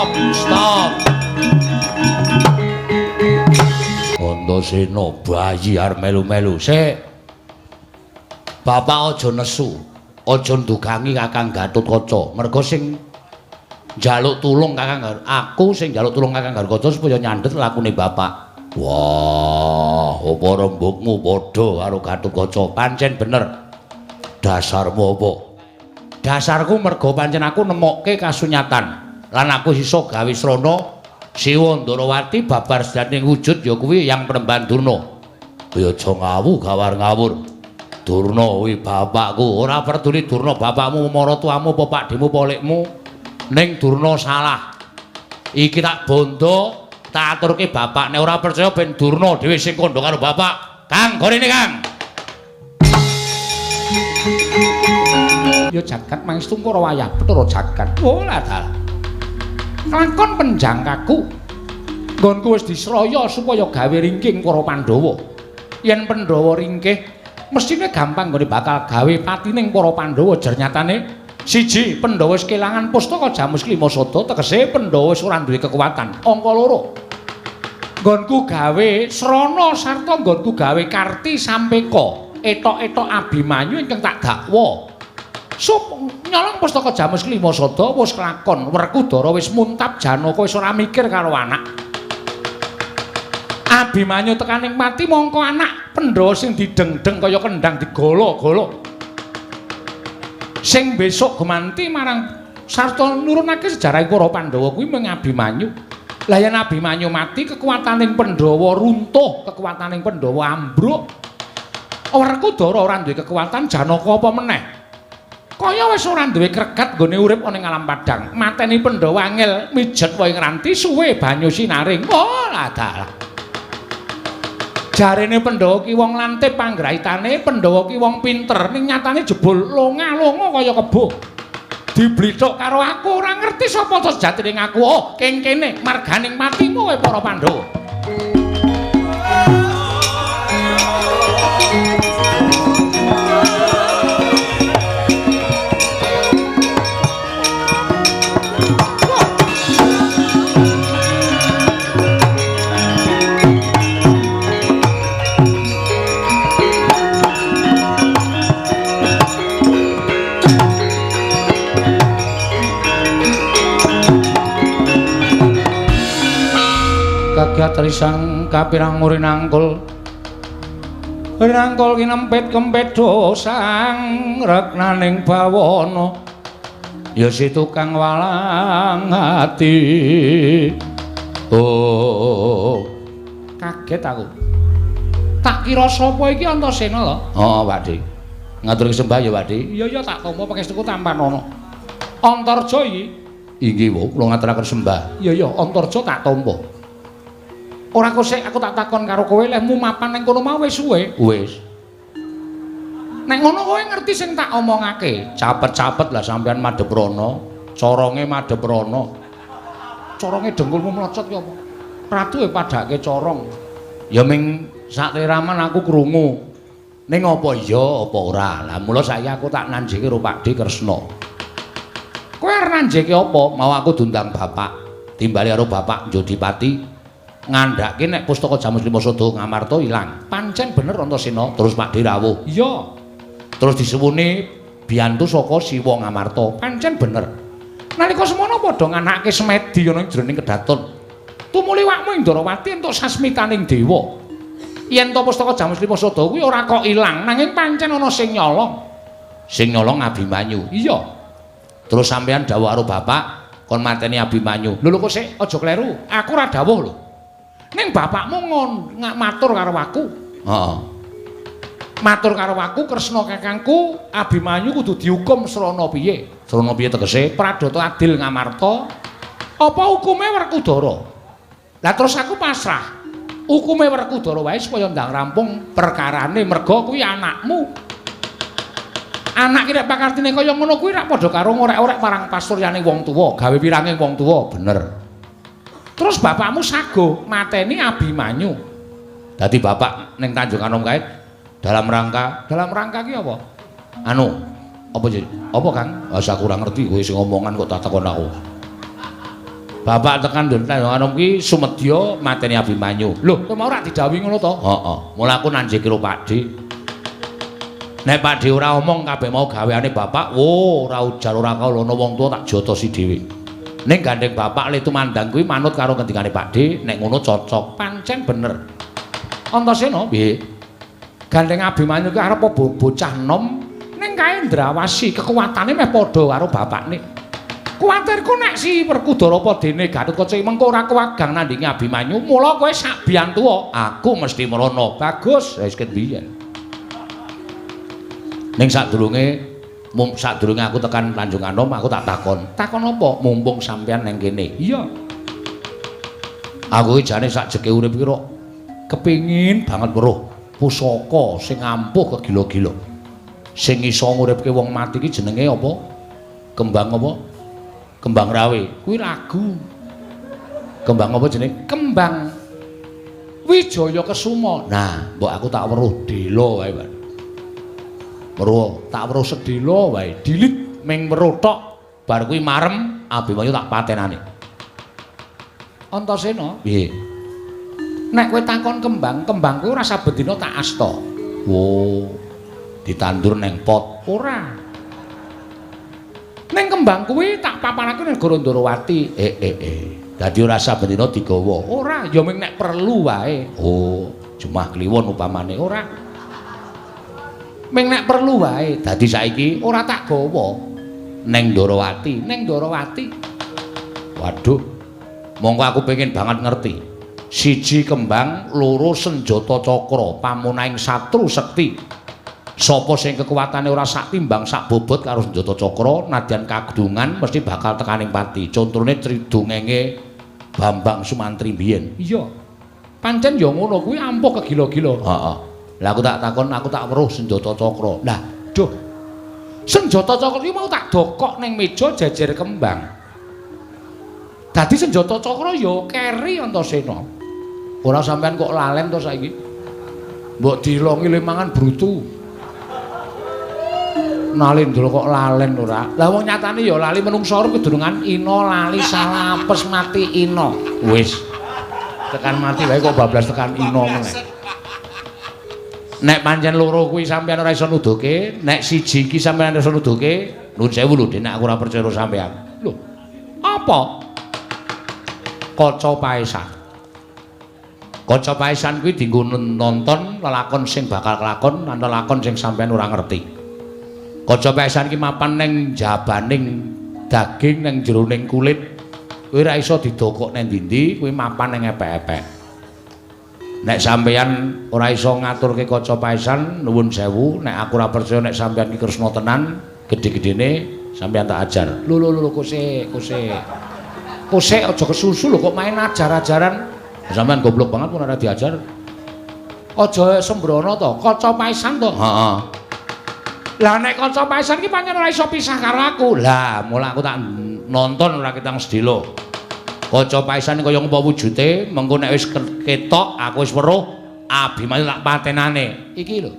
Stop, stop. Antasena bayi arep melu-melu. Sik. Bapak aja nesu, aja ndugangi Kakang Gatotkaca. Mergo sing njaluk tulung Kakang Gatotkaca, aku sing njaluk tulung Kakang Gatotkaca supaya nyandhet lakune bapak. Wah, apa rembugmu padha karo Gatotkaca? Pancen bener. Dasarmu apa? Dasarku mergo pancen aku nemokke kasunyatan lan aku iso gawe srana Siwa Ndarawati babar sejatining wujud ya kuwi Yang Penemban Durna. Ya aja ngawu gawar ngawur. Durna kuwi bapakku, ora peduli Durna bapakmu, maratuwamu apa pakdhemu apa lekmu. Ning Durna salah. Iki tak bondo, tak aturke bapak nek ora percaya ben Durna dhewe sing kandha karo bapak. Kang, gorene Kang. Ya jagat mangestu karo wayah Bathara Jagat. Oh lah dalah. Lakon penjangkaku. Nggonku wis disraya supaya gawe ringking para Pandhawa. Yen Pandhawa ringkih, mestine gampang nggone bakal gawe patining para Pandhawa. Jer nyatane siji, Pandhawa wis kelangan pustaka Jamus Klima Sada, tegese Pandhawa wis ora duwe kekuatan. Angka loro. Nggonku gawe srana sarta nggonku gawe karti sampeka, etok-etok Abimanyu ingkang tak dakwa. Sup nyolong pustaka Jamus Klima Sada wis kelakon, Werkudara wis muntap, Janaka wis ora mikir karo anak. Abimanyu tekaning mati mongko anak Pandhawa sing dideng-deng kaya kendang digolo-golo. Sing besok gumanti marang sarta nurunake sejarah para Pandhawa kuwi mung Abimanyu. Lah yen Abimanyu mati kekuataning Pandhawa runtuh, kekuataning Pandhawa ambruk. Werkudara ora duwe kekuatan, Janaka apa meneh? Kaya wis ora duwe kregat nggone urip ana ing alam padang. Mateni Pandhawa angel mijet wae ngranti suwe banyu sinaring. Oh lah dalah. Jarene Pandhawa ki wong lantip panggraitane, Pandhawa ki wong pinter, ning nyatane jebul longa-longa kaya kebo. Diblithuk karo aku ora ngerti sapa to sejatine ngaku. Oh, keng kene marganing matimu kowe para Pandhawa. Kagiat risang kapirang murinangkul rinangkul kinempit kempit dosang reknaning bawana ya si tukang walang ati. Oh, kaget aku. Tak kira sapa iki Antasena to? Oh, Pakde. Ngaturke sembah ya, Pakde. Iya iya tak tampa pangestuku tampan ana. Antarja iki. Inggih, Bu, kula ngaturaken sembah. Iya iya, Antarja tak tampa. Ora kok sik aku tak takon karo kowe lehmu mapan ning kono mau wis suwe. Wis. Nek ngono kowe ngerti sing tak omongake. Capet-capet lah sampean madhep rono, coronge madhep rono. Coronge dengkulmu mlocot ki apa? Ratu e padhake corong. Ya ming sak leraman aku krungu. Ning apa iya apa ora? Lah mula saiki aku tak nanjeke karo Pakde Kresna. Kowe arep nanjeke apa? Mau aku diundang bapak, timbali karo bapak Jodipati. Ngandhake nek pustaka Jamus Lima Sada Ngamarta ilang. Pancen bener Antasena. Terus Pakde rawuh. Iya. Terus disuwuni biyantu saka Siwa Ngamarta. Pancen bener. Nalika semono padha nganake semedi ana ing jroning kedaton. Tumuli wakmu Indrawati entuk sasmitaning dewa. Yen to pustaka Jamus Lima Sada kuwi ora kok ilang, nanging pancen ana sing nyolong. Sing nyolong Abimanyu. Iya. Terus sampean dawuh karo bapak kon mateni Abimanyu. Lho lho kok sik aja kleru. Aku ora dawuh lho. Ning bapakmu matur karo aku. Heeh. Matur karo aku Kresna kakangku Abimanyu kudu dihukum srana piye? Srana piye tegese? Pradata adil Ngamarta. Apa hukume Werkudara? Lah terus aku pasrah. Hukume Werkudara wae supaya ndang rampung perkarane merga kuwi anakmu. Anak ki nek pakartine kaya ngono kuwi rak padha karo ngorek-orek marang pasuryane wong tuwa, gawe wirange wong tuwa, bener. Terus bapakmu sago mateni Abimanyu. Dadi bapak ning Tanjung Anom kae dalam rangka ki apa? Anu, apa jadi? Apa Kang? Wis aku ora ngerti kowe sing ngomongan kok tak takon aku. Bapak tekan Tanjung Anom ki sumedya mateni Abimanyu. Lho, kowe mau ora didhawuhi ngono to? Heeh. Mula aku nanjiki karo Pakde. Nek Pakde ora omong kabeh mau gaweane bapak, wo ora ujar ora kaul ana wong tuwa tak jotosi dhewe. Ning gandeng bapak le tumandang kuwi manut karo ngendikane Pakde, nek ngono cocok. Pancen bener. Antasena piye? Gandeng Abimanyu ki arep bocah nom ning kae ndrawasi kekuatane meh padha karo bapakne. Kuwatirku nek si Werkudara apa dene Gatotkaca mengko ora kewagang nandingi Abimanyu, mula kowe sak biyantuwa, aku mesti mrono. Bagus, wis ket biyen. Ning sadurunge aku tekan Tanjung Anom, aku tak takon. Takon apa? Mumpung sampean nang kene. Iya. Aku iki jane sak jeke urip iki rok kepingin banget weruh pusaka sing ampuh kegila-gila. Sing iso nguripke wong mati iki jenenge apa? Kembang apa? Kembang Rawe. Kuwi lagu. Kembang apa jenenge? Kembang Wijaya Kesuma. Nah, mbok aku tak weruh dela wae, Pak. Weruh, tak weruh sedela wae. Dilit ming weruh tok, bar kuwi marem Abimanyu tak patenane. Antasena, piye? Nek kowe takon kembang, kembang kuwi ora saben dina tak asta. Wo, ditandur neng pot. Ora. Ning kembang kuwi tak papanake ning negara Ndorowati. Dadi ora saben dina digawa. Ora, ya ming nek perlu wae. Oh, Jumah Kliwon upamane ora. Ming nek perlu wae. Dadi saiki ora tak gawa ning Ndorowati, ning Ndorowati. Waduh. Monggo aku pengen banget ngerti. Siji kembang, loro senjata cakra, pamunahing satru sekti. Sapa sing kekuatane ora sak timbang sak bobot karo senjata cakra, nadyan kadungan mesti bakal tekaning pati. Contone tridongenge Bambang Sumantri mbiyen. Iya. Pancen ya ngono kuwi ampuh kegila-gila. Heeh. Lah aku tak takon, aku tak weruh senjata cakra. Lah, duh. Senjata cakra iki mau tak dokok ning meja jejer kembang. Dadi senjata cakra ya keri Antasena. Ora sampean kok lalen to saiki. Mbok dilongi le mangan brutu. Nalindra kok lalen ora. Lah wong nyatane ya lali menungsa ora kedurungan ina lali salah apes mati ina. Wis. Tekan mati wae kok bablas tekan ina meneh. Nek pancen loro kuwi sampean ora iso nuduhke, nek siji iki sampean iso nuduhke, nuwun sewu lho Dik, nek aku ora percaya karo sampean. Lho. Apa? Kaca paesan. Kaca paesan kuwi dienggo nonton lelakon sing bakal kelakon lan lelakon sing sampean ora ngerti. Kaca paesan iki mapan ning jabaning daging ning jeroning kulit. Kuwi ora iso didokok nang ndi-ndi, kuwi mapan ning epek-epek. Nek sampeyan ora iso ngaturke kaca paesan, nuwun sewu, nek aku ora percaya nek sampeyan iki Kresna tenan, gedhe-gedhene sampeyan tak ajar. Lho lho lho kosek, kosek. Kosek aja kesusu lho kok main ajar-ajaran. Sampeyan goblok banget pun ora diajar. Aja sembrono to, kaca paesan to. Heeh. Lah nek kaca paesan iki pancen ora iso pisah karo aku. Lah, mula aku tak nonton ora ketang sedelo. Kaca paesan kaya ngopo wujude, mengko nek wis ketok aku wis weruh Abimanyu tak patenane. Iki lho.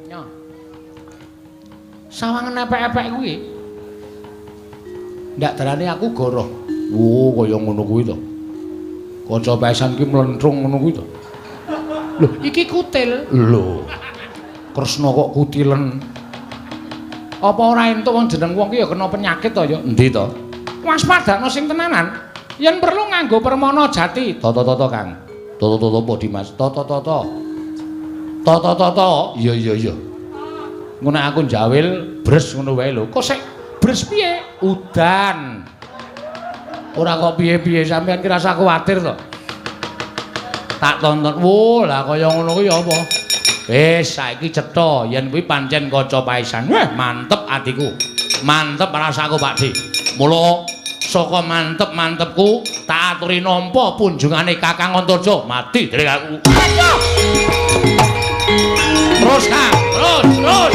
Nyo. Sawangan epek-epek kuwi. Ndak darane aku goroh. Wo, kaya ngono kuwi to. Kaca paesan ki mlentrung ngono kuwi to. Lho, iki kutil. Lho. Kresna kok kutilen. Apa ora entuk wong jeneng wong ki ya kena penyakit to ya? Endi to? Waspadakno sing tenanan. Yen perlu nganggo permana jati. Tata-tata, Kang. Tata-tata apa, Dimas? Tata-tata. Tata-tata. Iya iya iya. Ngono nek aku njawil bres ngono wae lho. Kok sik bres piye? Udan. Ora kok piye-piye sampean ki rasa kuwatir to. Tak tonton. Wo, lah kaya ngono kuwi ya apa? Wis saiki cetha yen kuwi pancen kaca paesan. Wah, mantep atiku. Mantep rasaku, Pak Di. Mula saka mantep-mantepku tak aturi nampa punjungane Kakang Antarja. Mati dhewe aku. Terus, Kang. Terus, terus.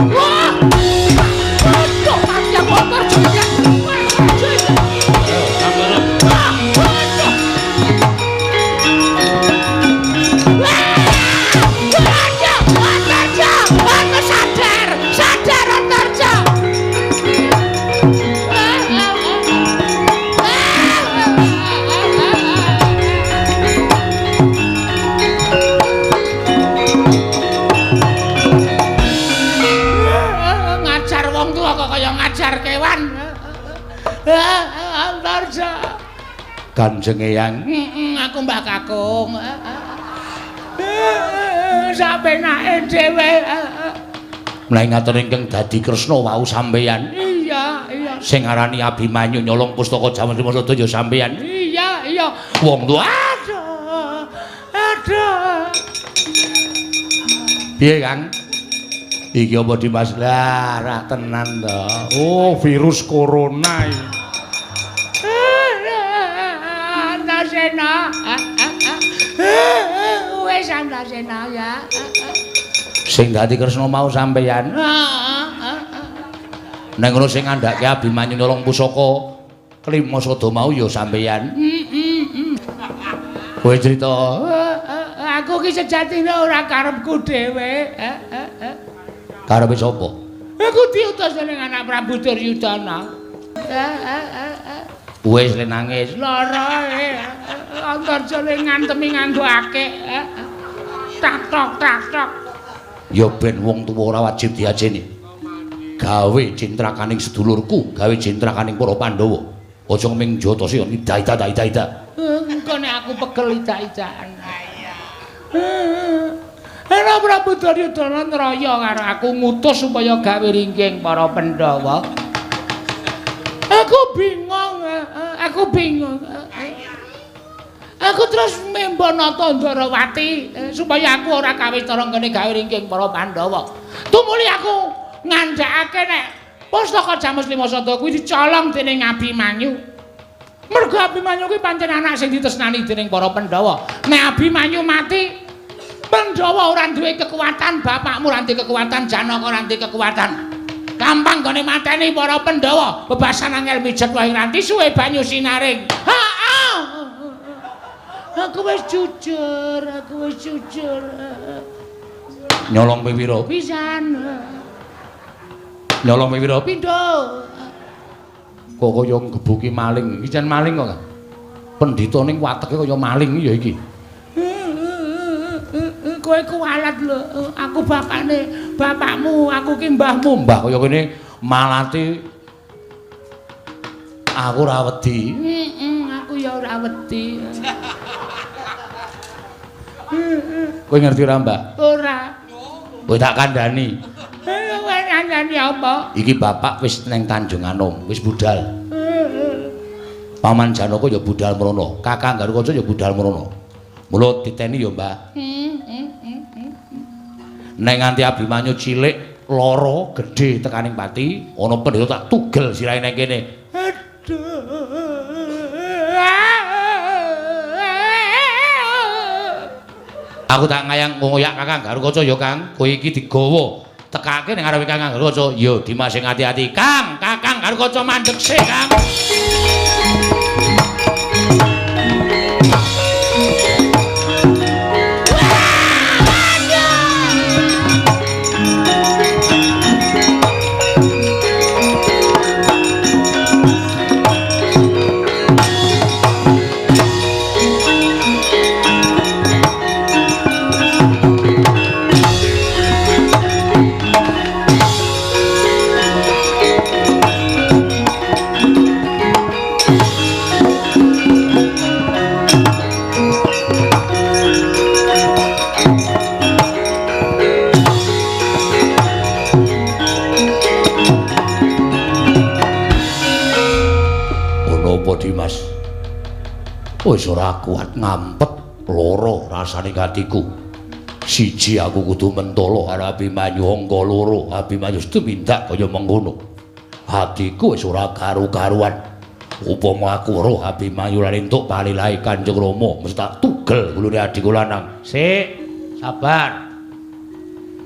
Wah! Aduh, mati aku Antarja. pisan. Antarja. Kanjeng Eyang, aku Mbah Kakung. Sapenake dhewe. Menawi ngaten ingkang dadi Kresna wau sampeyan. Iya, iya. Sing aranane Abimanyu nyolong pustaka Jamus Lima ya sampeyan. Iya, iya. Wong tuwa. Aduh. Aduh. Piye, Kang? Iki apa Dimas? Lah, ra tenan to. Oh, virus corona iki. Antasena. Wis Antasena ya. Sing dadi Kresna mau sampeyan. Nek ngono sing ngandhake Abimanyu nyolong pusaka Klima Sada mau ya sampeyan. Kowe crita, aku ki sejatine ora karepku dhewe. Karepe sapa? Aku diutus dening anak Prabu Duryudana. Wis le nangis, lara Antarja le ngantemi nganggo akik. Tak tok tak tok. Ya ben wong tuwa ora wajib diajeni. Gawe cintrakaning sedulurku, gawe cintrakaning para Pandhawa. Aja ming jotosi ida-ida ida-ida. Engko nek aku pegel ida-idaan. Ora Prabu Duryudana nraya karo aku ngutus supaya gawe ringging para Pandhawa. Aku bingung, aku bingung. Aku terus membo nata Ndorowati supaya aku ora kawistara nggone gawe ringging para Pandhawa. Tumuli aku ngandhakake nek pustaka Jamus Lima Sada kuwi dicolong dening Abimanyu. Mergo Abimanyu kuwi pancen anak sing ditresnani dening para Pandhawa. Nek Abimanyu mati, Pandhawa ora duwe kekuatan, bapakmu ora duwe kekuatan, Janaka ora duwe kekuatan. Gampang gone mateni para Pandhawa, bebasan angel mijet wae nganti suwe banyu sinaring. Heeh. Aku wis jujur, aku wis jujur. Nyolong ping pira? Pisan. Nyolong ping pira? Pindho. Kok kaya nggebuki maling. Iki jan maling kok, Kang. Pendhita ning wateke kaya maling ya iki. Kowe kuwalat lho, aku bapakne, bapakmu, aku ki mbahmu. Mbah kaya kene malati aku ora wedi. Aku ya ora wedi. Kowe ngerti ora, Mbah? Ora. Kowe tak kandhani. Kowe kandhani apa? Iki bapak wis neng Tanjung Anom, wis budal. Paman Janaka ya budal mrono, Kakang Garukaca ya budal mrono. Mula diteni ya, Mbah. Nek nganti Abimanyu cilik lara gedhe tekaning pati, ana pendhita tak tugel sirahe nang kene. Aduh. Aku tak ngayang ngoyak Kakang Garukaca ya, Kang. Kowe iki digawa tekake ning ngarepe Kakang Garukaca. Ya, Dimas sing ati-ati. Kang, Kakang Garukaca mandeg sik, Kang. Dimas, wis ora kuat ngampet loro rasane atiku. Siji aku kudu mentolo karo Abimanyu, angka loro Abimanyu tumindak kaya mengkono. Atiku wis ora karu-karuan. Upama aku weruh Abimanyu lan entuk palilahe Kanjeng Rama, mesti tak tugel gulune adhiku lanang. Sik, sabar.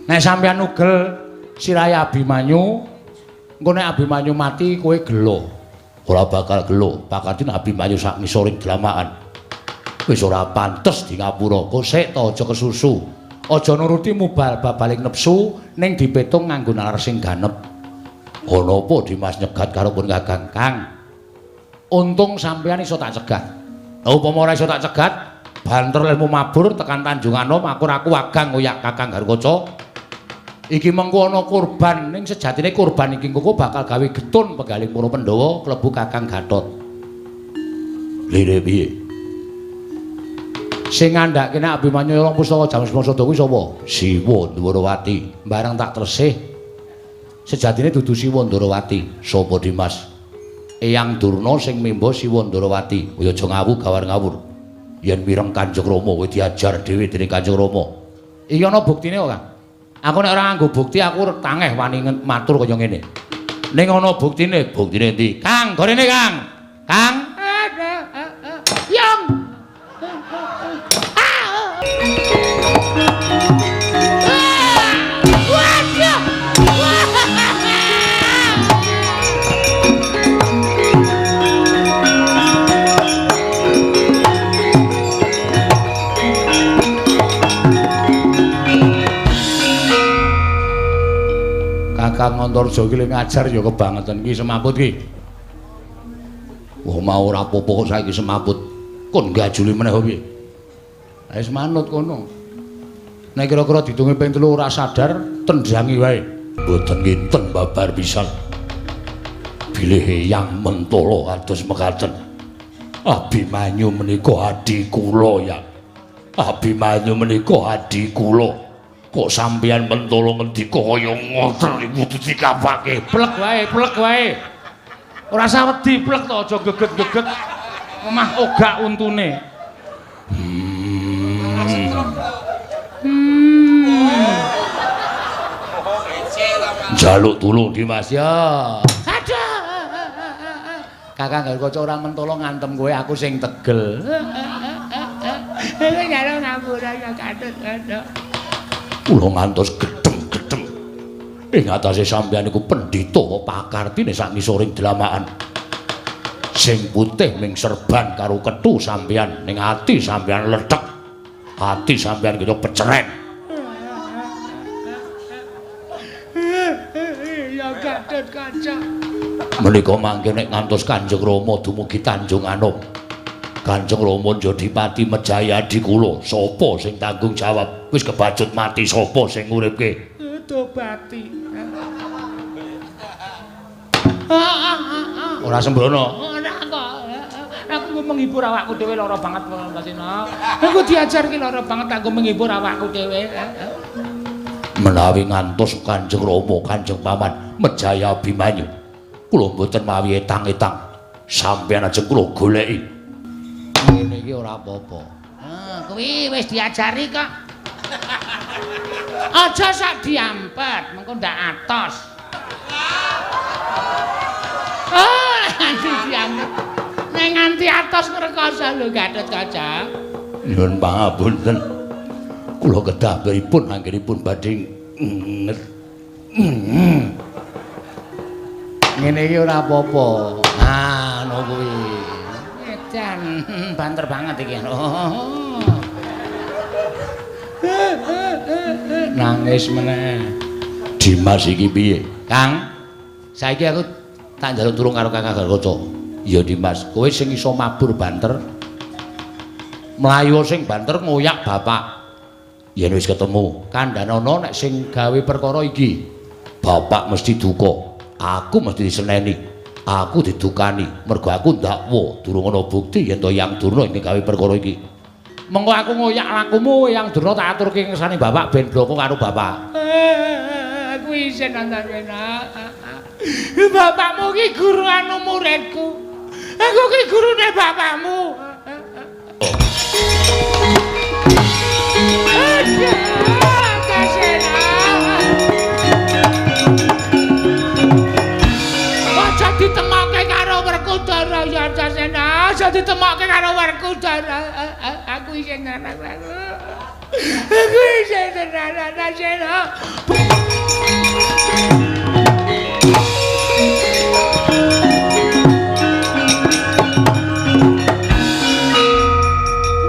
Nek sampeyan nugel sirahe Abimanyu, engko nek Abimanyu mati kowe gelo. Ora bakal gelo, pakatin Abimanyu sak ngisoring dlamaan. Wis ora pantes di ngapura. Kok sik to aja kesusu. Aja nuruti mubal babaling nepsu ning dipetung nganggo nalar sing ganep. Ana apa Dimas nyegat karo pun Kakang? Kang. Untung sampeyan iso tak cegat. Lah upama ora iso tak cegat, banter lehmu mabur tekan Tanjung Anom, aku ora kuwagang ngoyak Kakang Garukaca. Iki mengko ana korban ning sejatine korban iki engko bakal gawe getun pegaling para Pandhawa klebu Kakang Gatot. Lire piye? Sing ngandhake nek Abimanyu nyolong pustaka Jamus Masada kuwi sapa? Siwa Ndwarawati. Bareng tak tresih. Sejatine dudu Siwa Ndwarawati. Sapa Dimas? Eyang Durna sing mimba Siwa Ndwarawati. Kowe aja ngawu gawar ngawur. Yen mireng Kanjeng Rama kowe diajar dhewe dening Kanjeng Rama. Iki ana buktine ora? Aku nek ora nganggo bukti aku tangeh wani matur kaya ngene. Ning ana buktine, buktine endi? Kang, gorene Kang. Kang. Yang. Waduh. Kakang Antarja iki ngajar ya kebangetan iki semaput iki. Wah mau ora apa-apa kok saiki semaput. Kon gajuli meneh piye? Wis manut kono. Nek kira-kira ditungi ping 3 ora sadar, tendangi wae. Mboten nginten babar pisan. Bilih Eyang mentala kados mekaten. Abimanyu menika adi kula ya. Abimanyu menika adi kula. Kok sampeyan mentala ngendika kaya ngoten iku kudu dikapake. Plek wae, plek wae. Ora usah wedi plek to, aja geget-geget. Omah ogak untune. Jaluk tulung Dimas ya. Aduh. Kakang Garukaca ora mentala ngantem kowe, aku sing tegel. Kowe njaluk ngapura ya Gatot. Kula ngantos gedhem-gedhem. Ing atase sampeyan iku pendhita pakartine sak ngisoring dlamakan. Sing putih ming serban karo kethu sampeyan, ning ati sampeyan lethek. Ati sampeyan kita peceren. Ya Gatot Kaca. Menika mangke nek ngantos Kanjeng Rama dumugi Tanjung Anom. Kanjeng Rama Jodipati Mejaya adi kula, sapa sing tanggung jawab? Wis kebacut mati sapa sing nguripke? Dobati. Ora sembrono. Ora kok. Aku menghibur awakku dhewe lara banget Antasena. Aku diajar ki lara banget aku menghibur awakku dhewe. Menawi ngantos Kanjeng Rama, Kanjeng Paman Mejaya Abimanyu, kula mboten mawi etang-etang. Sampeyan ajeng kula goleki. Ngene iki ora apa-apa. Ah, kuwi wis diajari kok. Aja sak diampet, mengko ndak atos. Ah, nganti diampet. Nek nganti atos ngrekoso lho Gatot Kaca. Nyuwun pangapunten. Kula kedah pripun anggenipun badhe ngene iki ora apa-apa. Ah, ngono kuwi. Edan, banter banget iki. Nangis meneh. Dimas iki piye? Kang, saiki aku tak njaluk tulung karo Kakang Garukaca. Ya Dimas, kowe sing iso mabur banter. Mlayu sing banter ngoyak bapak. Yen wis ketemu, kandhanono nek sing gawe perkara iki, bapak mesti duka. Aku mesti diseneni. Aku didukani mergo aku ndakwa durung ana bukti yen to Yang Durna ing gawe perkara iki. Mengko aku ngoyak lakumu Yang Durna tak aturke ngersane bapak ben bloko karo bapak. Aku isin Antasena. Bapakmu ki guru anu muridku. Aku ki gurune bapakmu. Aduh, Antasena. Aja ditemokke karo Werkudara ya Antasena, aja ditemokke karo Werkudara. Aku isin tenan aku. Aku isin tenan Antasena.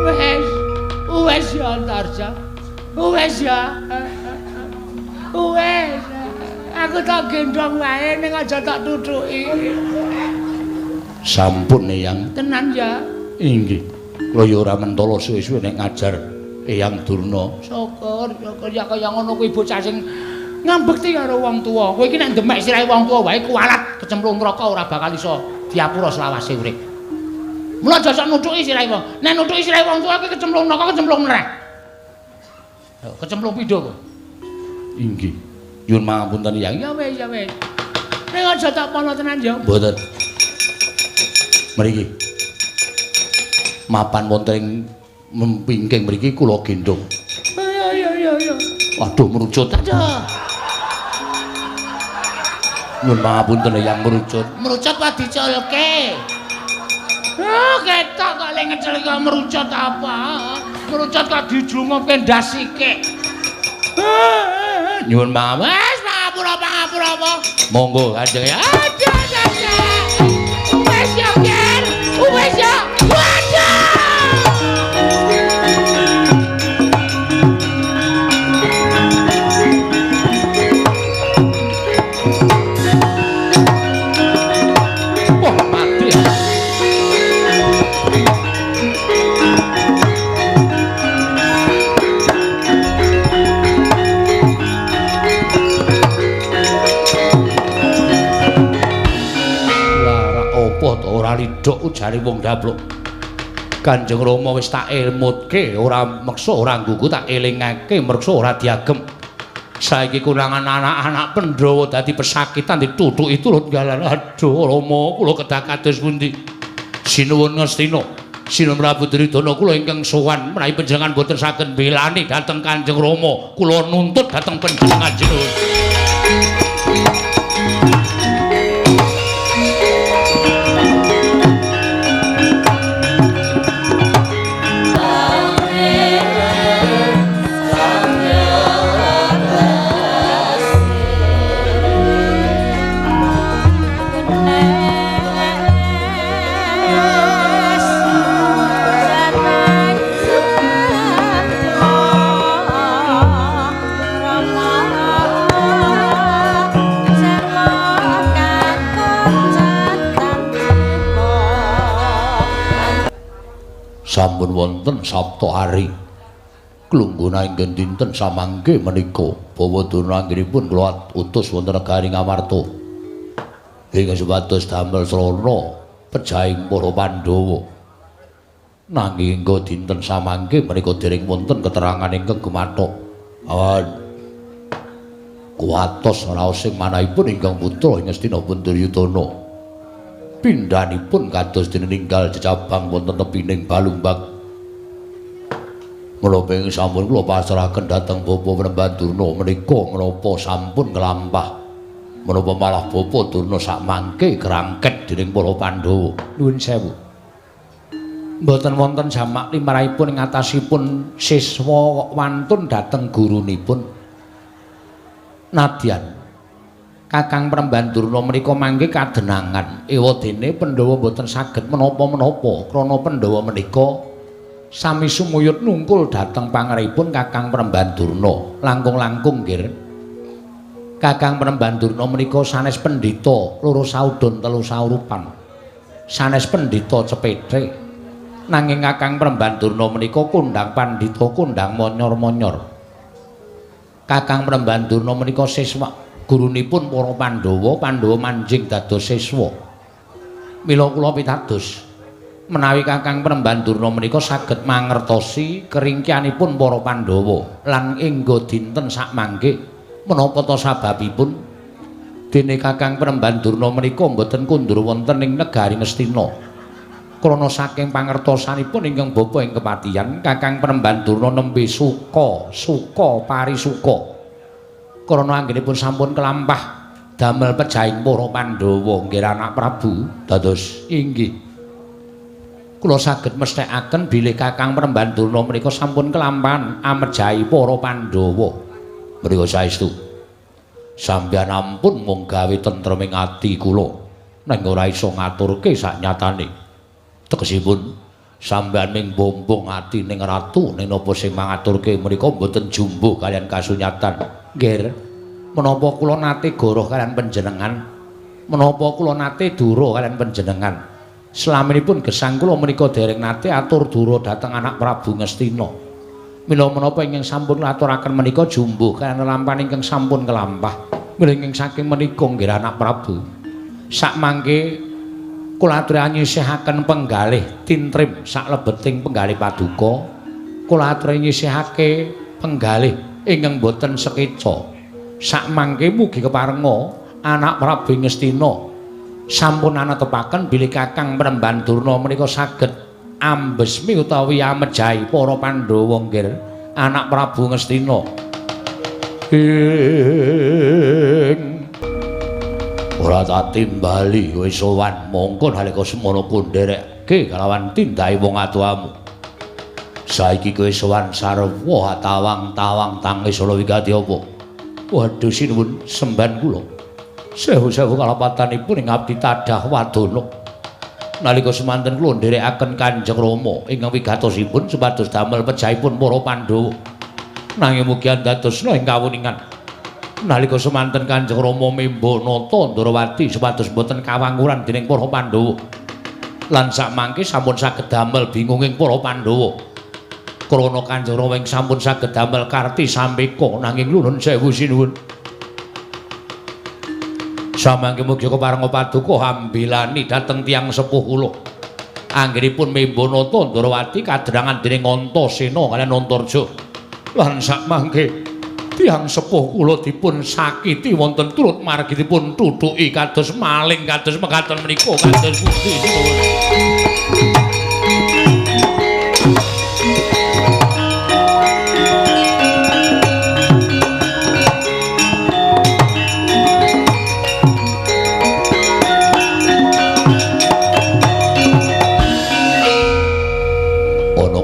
Wes, wes ya Antarja. Wes ya. Wes. Aku tak gendong wae ning aja tak tutuki. Sampun Eyang. Tenan ya? Inggih. Kula ya ora mentala suwe-suwe nek ngajar Eyang Durna. Syukur, syukur ya kaya ngono kuwi bocah sing Ngambekti karo wong tuwa. Kowe iki nek ndemek sirahe wong tuwa wae kuwalat kecemplung neraka ora bakal iso diapura selawase urip. Mula aja sok nuthuki sirahe wong. Nek nuthuki sirahe wong tuwa kuwi kecemplung neraka, kecemplung neraka. Kecemplung pindho kowe. Inggih. Nyuwun pangapunten ya. Ya wis, ya wis. Nek aja tak pono tenan ya. Mboten. Mriki. Mapan wonten ing mempingking mriki kula gendhong. Iya iya iya iya. Waduh merucut. Aduh. Nyuwun pangapunten yang merucut. Merucut wae diculke. Oh, ketok kok le ngecel kok merucut apa? Merucut kok dijlungupke ndas sikik. Nyuwun pangapunten. Wis pangapura pangapura apa? Monggo Kanjeng ya. Aduh aduh. Wis ya, Ger. Wis ya. Waduh. Wah, mati. Ora lidhok ujare wong dablok. Kanjeng Rama wis tak elmutke, ora meksa ora nggugu tak elingake mreksa ora diagem. Saiki konangan anak-anak Pandhawa dadi pesakitan dithuthuki turut galan. Aduh Rama, kula kedah kados pundi? Sinuwun Ngastina, Sinuwun Prabu Duryudana kula ingkang sowan menawi panjenengan boten saged mbelani dhateng Kanjeng Rama, kula nuntut dhateng panjenengan sinuwun. Sampun wonten Sabta Hari klungguna inggen dinten samangke menika Bawa Durna anggenipun kula utus wonten negari Ngamarta ingkang supados damel srana pejahing para Pandhawa. Nanging hingga dinten samangke menika dereng wonten keterangan ingkang gumathok. Awan kuwatos raos sing manahipun ingkang putra ing Ngastina pun Duryudana. Pindhanipun kados dene ninggal jejabang wonten tepining Balumbang. Menapa ing sampun kula pasrahaken dhateng Bapak Panembahan Durna menika menapa sampun nglampah. Menapa malah Bapak Durna sakmangke kerangket dening para Pandhawa. Nuwun sewu. Mboten wonten jamak limrahipun ing atasipun siswa wantun dhateng gurunipun. Nadyan Kakang Panembahan Durna menika mangke kadenangan. Ewadene Pandhawa mboten saged menapa-menapa krana Pandhawa menika sami sumuyut nungkul dhateng pangarepipun Kakang Panembahan Durna. Langkung-langkung nggih. Kakang Panembahan Durna menika sanes pendhita loro saudon telu saurupan. Sanes pendhita cepethe. Nanging Kakang Panembahan Durna menika kondhang pandhita kondhang monyor-monyor. Kakang Panembahan Durna menika siswa gurunipun para Pandhawa, Pandhawa manjing dados siswa. Mila kula pitados menawi Kakang Panembahan Durna menika saged mangertosi keringkianipun para Pandhawa lan engga dinten sakmangke menapa ta sababipun dene Kakang Panembahan Durna menika mboten kundur wonten ing negari Ngastina. Krana saking pangertosanipun ingkang bapa ing kepatihan, Kakang Panembahan Durna nembe suka, suka parisuka. Krana anggenipun sampun kelampah damel pejahing para Pandhawa nggih anak Prabu dados inggih. Kula saged mesthekaken bilih Kakang Panembahan Durna menika sampun kelampahan amejahi para Pandhawa. Mriku saestu sampeyan ampun mung gawe tentreming ati kula ning ora iso ngaturke saknyatane. Tegesipun sampeyan ming bombong ati ning ratu ning napa sing mangaturke menika mboten jumbuh kaliyan kasunyatan. Nggih, menapa kula nate goroh kaliyan panjenengan? Menapa kula nate dura kaliyan panjenengan? Slaminipun gesang kula menika dereng nate atur dura dhateng anak Prabu Ngastina. Mila menapa ingkang sampun aturaken menika jumbuh kaliyan lelampahan ingkang sampun kelampah. Mila ingkang saking menika nggih anak Prabu. Sakmangke kula aturi nyisihaken penggalih tintrim saklebeting penggalih paduka. Kula aturi nyisihake penggalih ingkang boten sekeca. Sakmangke mugi keparenga anak Prabu Ngastina sampun anetepaken bilih Kakang Panembahan Durna menika saged ambesmi utawi amejahi para Pandhawa nggih anak Prabu Ngastina. Ing ora tak timbali kowe sowan mongko nalika semono kundherekke kalawan tindake wong atuamu. Saiki kowe sowan sarwa tawang-tawang tangis ala wigati apa? Waduh sinuwun semban kula. Sewu-sewu kalapatanipun ing abdi tadah wadana. Nalika semanten kula nderekaken Kanjeng Rama ingkang wigatosipun supados damel pejahipun para Pandhawa. Nanging mugi andadosna ing kawuningan. Nalika semanten Kanjeng Rama memba nata Ndrawati supados boten kawanguran dening para Pandhawa. Lan sakmangke sampun saged damel bingunging para Pandhawa. Krana Kanjeng Rama ing sampun saged damel karti sampeka nanging nuwun sewu sinuwun. Samangke mugi keparenga paduka hambilani dhateng tiyang sepuh kula. Anggenipun memba nata Ndrawati kadrangan dening Antasena kaliyan Antarja. Lan sakmangke tiyang sepuh kula dipun sakiti wonten turut margi dipun thuthuki kados maling kados mekaten menika kados pundi sinuwun.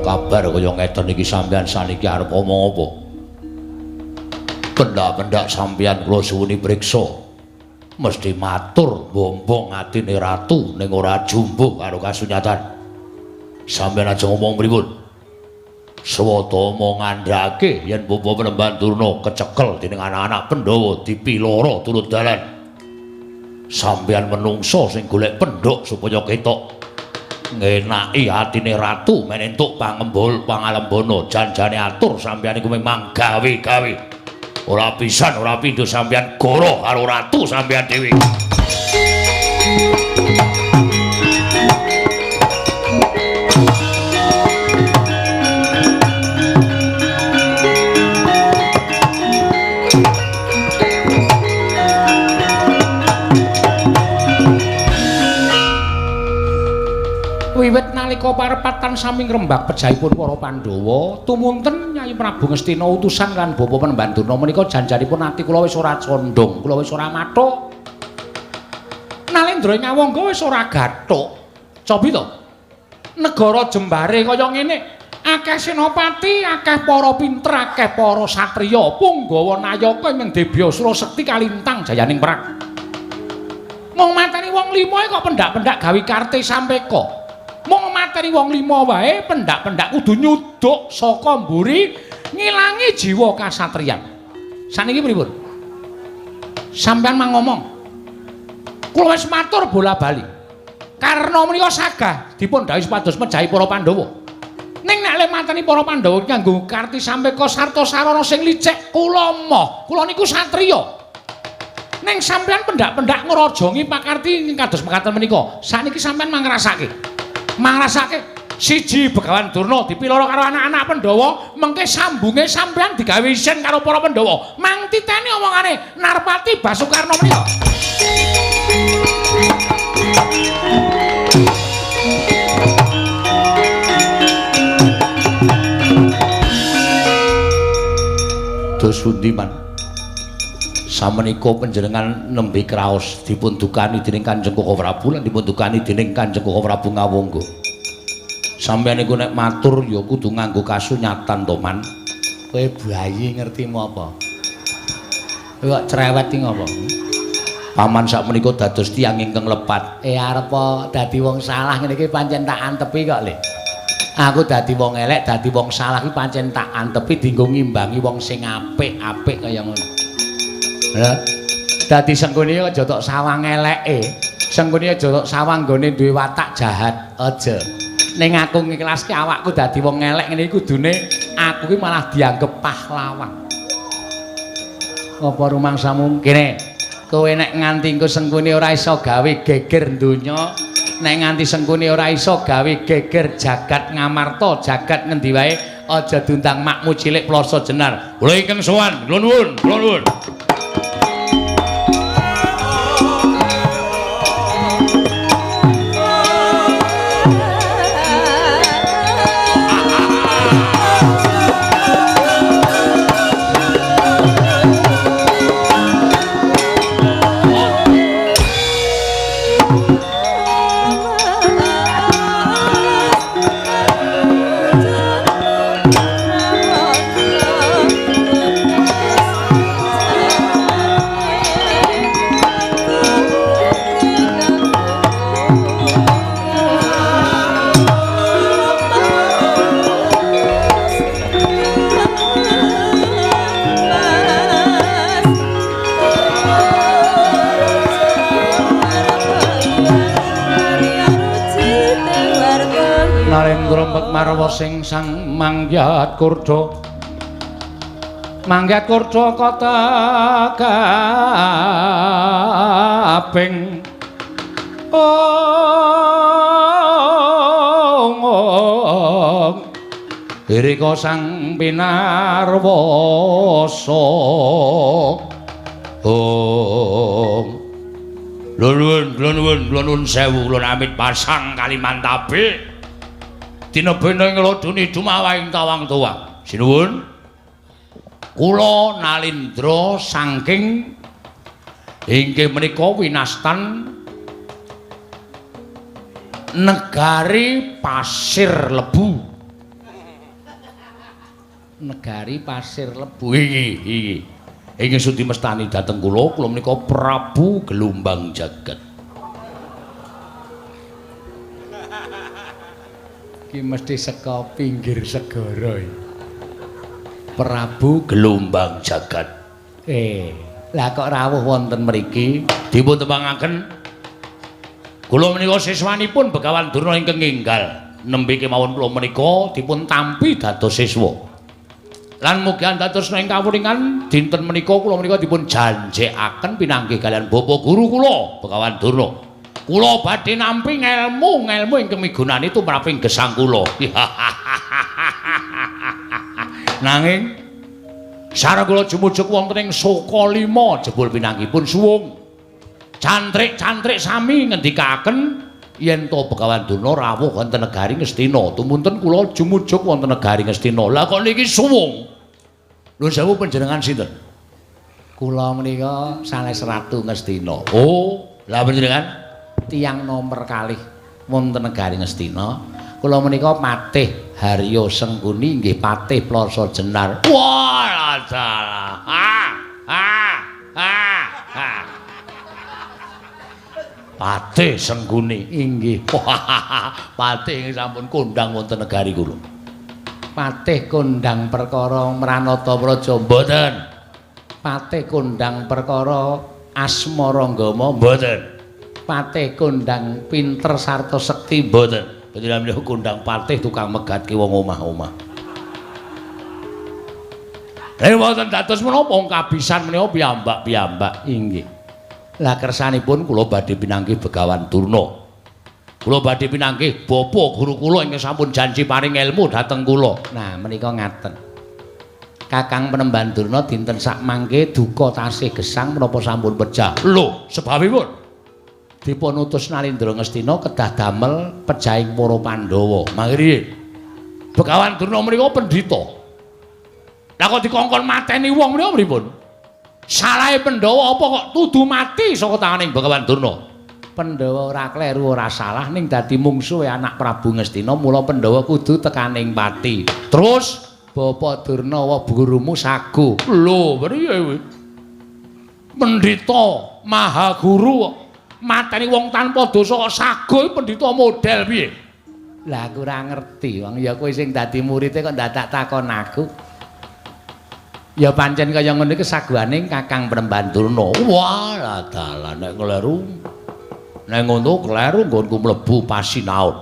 Kabar kaya ngeten iki sampeyan saniki arep omong apa? Pendak-pendak sampeyan kula suwuni priksa. Mesti matur bombong atine ratu ning ora jumbuh karo kasunyatan. Sampeyan aja ngomong pripun? Swata omong ngandhake yen Bapa Panembahan Durna kecekel dening anak-anak Pandhawa dipiloro turut dalan. Sampeyan menungso sing golek pendhok supaya ketok ngenaki atine ratu men entuk pangembul pangalembana janjane atur sampeyan iku memang gawe-gawe ora pisan ora pindho sampeyan goro karo ratu sampeyan dhewe. Wiwit nalika parepatan sami ngrembak pejahipun para Pandhawa, tumunten Nyai Prabu Ngastina utusan lan Bapa Panembahan Durna menika janjanipun ati kula wis ora condong, kula wis ora mathuk. Nalendra ing Awangga wis ora gathuk. Cobi to. Negara jembare kaya ngene, akeh senopati, akeh para pinter, akeh para satriya, punggawa nayaka ing Debya Sura Sekti kalintang jayaning perang. Mung mateni wong lima kok pendak-pendak gawe karte sampeka. Mung mateni wong lima wae pendak-pendak kudu nyuduk saka mburi ngilangi jiwa kasatriyan. Saniki pripun? Sampeyan mang ngomong. Kula wis matur bola-bali. Karna menika sagah dipun dhawuhi supados mejahi para Pandhawa. Ning nek le mateni para Pandhawa nganggo karti sampeka sarta sarana sing licik, kula moh. Kula niku satriya. Ning sampeyan pendak-pendak ngrajangi pakarti ing kados mekaten menika. Saniki sampeyan mang ngrasake. Mangrasake siji Begawan Durna dipiloro karo anak-anak Pandhawa, mengke sambunge sampeyan digawe isin karo para Pandhawa. Mang titeni omongane Narpati Basukarna menika. Dos pundi man? Samenika panjenengan nembe kraos dipun dukani dening Kanjeng Koko Prabu lan dipun dukani dening Kanjeng Koko Prabu Ngawangga. Sampeyan niku nek matur ya kudu nganggo kasunyatan to, Man. Kowe bayi ngertimu apa? Kowe kok cerewet iki ngopo? Paman sakmenika dados tiyang ingkang lepat. Arep dadi wong salah ngene iki pancen tak antepi kok, Le. Aku dadi wong elek, dadi wong salah iki pancen tak antepi dienggo ngimbangi wong sing apik-apik kaya ngono. Lha dadi senggone aja tok sawang eleke. Senggone aja tok sawang nggone duwe watak jahat, aja. Ning aku ngiklaske awakku dadi wong elek ngene iki kudune aku ki malah dianggep pahlawan. Apa rumangsamu kene? Kowe nek nganti engko Sengkuni ora iso gawe geger donya, nek nganti Sengkuni ora iso gawe geger jagat Ngamarta, jagat ngendi wae, aja diundang makmu cilik Ploso Jenar. Kula ingkang sowan, kula nuwun, kula nuwun. Marwa sing sang mangyat kurda, mangyat kurda kota kaping ong irika sang pinarwasa ong. Kula nuwun, kula nuwun sewu, kula amit pasang Kalimantabe. Dina bena ing lodone dumawahing tawang tuwa. Sinuwun. Kula Nalindra saking inggih menika winastan negari Pasir Lebu. Negari Pasir Lebu iki iki. Ingkang sudi mestani dhateng kula, kula menika Prabu Gelumbang Jagat. Iki mesti saka pinggir segara iki. Prabu Gelumbang Jagat. Lah kok rawuh wonten mriki? Dipun tembangaken kula menika siswanipun Begawan Durna ingkang enggal. Nembe kemawon kula menika dipun tampi dados siswa. Lan mugi andados ing kawuningan dinten menika kula menika dipun janjekaken pinanggih kaliyan Bapak Guru kula Begawan Durna. Kula badhe nampi ngelmu-ngelmu ingkang migunani tumraping gesang kula. Nanging sareng kula jumujuk wonten ing Sukalima jebul pinanggihipun suwung. Cantrik-cantrik sami ngendikaken yen to Begawan Durna rawuh wonten negari Ngastina. Tumunten kula jumujuk wonten negari Ngastina. Lah kok niki suwung? Nuwun sewu panjenengan sinten? Kula menika sanes Ratu Ngastina. Oh, lah panjenengan tiyang nomer kalih wonten negari Ngastina. Kula menika Patih Haryo Sengkuni nggih Patih Ploso Jenar. Wah, salah. Ha ha ha ha. Patih Sengkuni inggih. Patih sampun kondang wonten negari kula. Patih kondang perkara Mranata Praja mboten. Patih kondang perkara Asmaranggama mboten. Patih kondang pinter sarta sekti mboten. Panjenengan menika kondang patih tukang megatke wong omah-omah. Wonten dados menapa wong kabisan menika piyambak-piyambak inggih. Lah kersanipun kula badhe pinanggih Begawan Durna. Kula badhe pinanggih bapa guru kula ingkang sampun janji paring ilmu dhateng kula. Nah menika ngaten. Kakang Penemban Durna dinten sakmangke duka tasih gesang menapa sampun pejah. Lho, sebabipun dipun utus Nalindra Ngastina kedah damel pejahing para Pandhawa. Mangke Begawan Durna menika pendhita. Lah kok dikongkon mateni wong menika pripun? Salahe Pandhawa apa kok tudu mati saka tanganing Begawan Durna? Pandhawa ora kleru ora salah ning dadi mungsuhe anak Prabu Ngastina, mula Pandhawa kudu tekaning pati. Terus Bapak Durna wa gurumu sago. Lho, priye kuwi? Pendhita maha guru mateni wong tanpa dosa kok sago iki pendhita model piye? Lah aku ora ngerti, wong ya kowe sing dadi murite kok dadak takon aku. Ya pancen kaya ngono iki saguane Kakang Penemban Durna. Wah, lah dalan nek kleru. Nek ngono kleru nggonku mlebu pasinaon.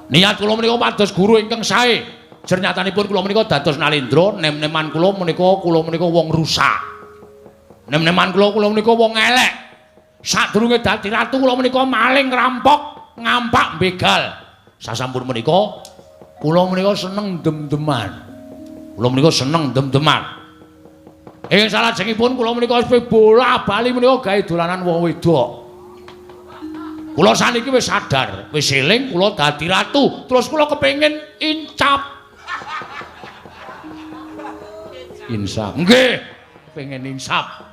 Niat kula menika pados guru ingkang sae. Jernyatanipun kula menika dados Nalendra, nem-neman kula menika wong rusak. Nem-neman kula menika wong elek. Sadurunge dadi ratu kula menika maling, rampok, ngampak, begal. Sasampun menika kula menika seneng dem-deman. Kula menika seneng dem-deman. Ing salajengipun kula menika wis bola-bali menika gawe dolanan wong wedok. Kula saniki wis sadar, wis eling kula dadi ratu, terus kula kepengin incap. Insap. Nggih, kepengin insap.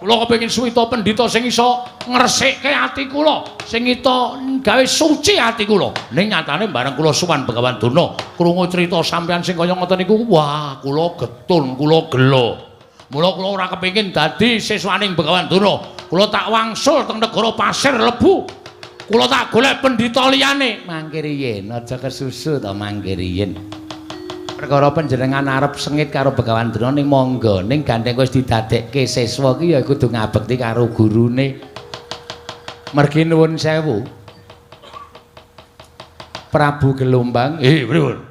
Kula kepengin suwita pendhita sing iso ngresikke ati kula, sing iso gawe suci ati kula. Ning nyatane bareng kula sowan Begawan Durna, krungu crita sampeyan sing kaya ngoten niku, wah, kula getun, kula gelo. Mula kula ora kepengin dadi siswaning Begawan Durna. Kula tak wangsul teng negara Pasir Lebu. Kula tak golek pendhita liyane. Mangke riyin, aja kesusu to mangke riyin. Perkara panjenengan arep sengit karo Begawan Durna ning monggo, ning gandeng wis didadekke siswa ki ya kudu ngabekti karo gurune. Mergi nuwun sewu. Prabu Gelombang, pripun?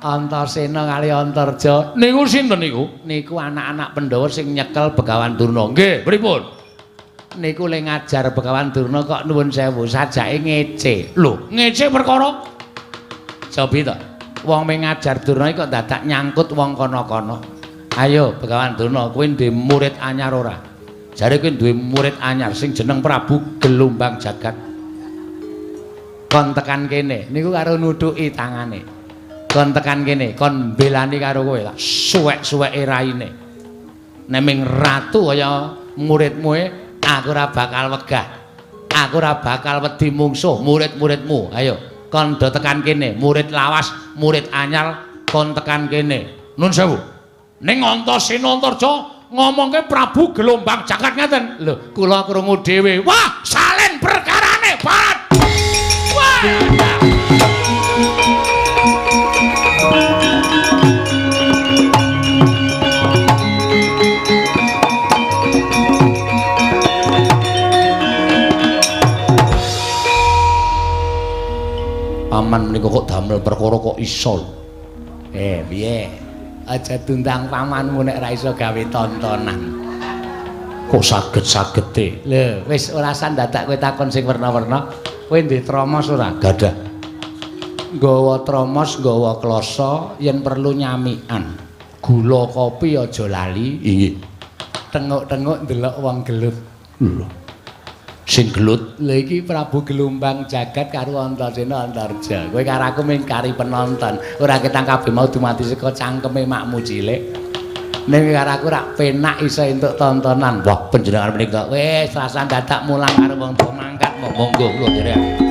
Antasena kali Antarja niku sinten niku? Niku anak-anak Pandhawa sing nyekel Begawan Durna. Nggih, pripun? Niku le ngajar Begawan Durna kok nuwun sewu sajake ngece. Lho, ngece perkara? Cobi to. Wong mung ngajar Durna iki kok dadak nyangkut wong kono-kono. Ayo Begawan Durna, kowe duwe murid anyar ora? Jare kowe duwe murid anyar sing jeneng Prabu Gelombang Jagat. Kon tekan kene, niku karo nuthuki tangane. Kon tekan kene, kon mbelani karo kowe tak suwek-suweke raine. Nek ming ratu kaya muridmu aku ora bakal wegah. Aku ora bakal wedi mungsuh murid-muridmu. Ayo, kon do tekan kene, murid lawas, murid anyar, kon tekan kene. Nun sewu. Ning Antasena Antarja ngomongke Prabu Gelombang Jagat ngaten. Lho, kula krungu dhewe. Wah, salen perkarane, Barat. Wah. Paman menika kok damel perkara kok iso. Piye? Aja tundang pamanmu nek ra iso gawe tontonan. Kok saged-sagede? Lho, wis ora san dadak kowe takon sing werna-werna. Kowe ndek tromos ora? Gadah. Nggawa tromos, nggawa klasa yen perlu nyamikan. Gula kopi aja lali. Inggih. Tenguk-tenguk ndelok wong gelut. Lho. Sing gelut lha iki Prabu Gelombang Jagat karo Antasena Antarja. Kowe karo aku mung kari penonton, ora ketang kabeh mau dumati saka cangkeme makmu cilik. Ning karo aku rak penak iso entuk tontonan. Wah, panjenengan menika wis rasah dadak mulang karo wong tuwa mangkat. Monggo kula nderek.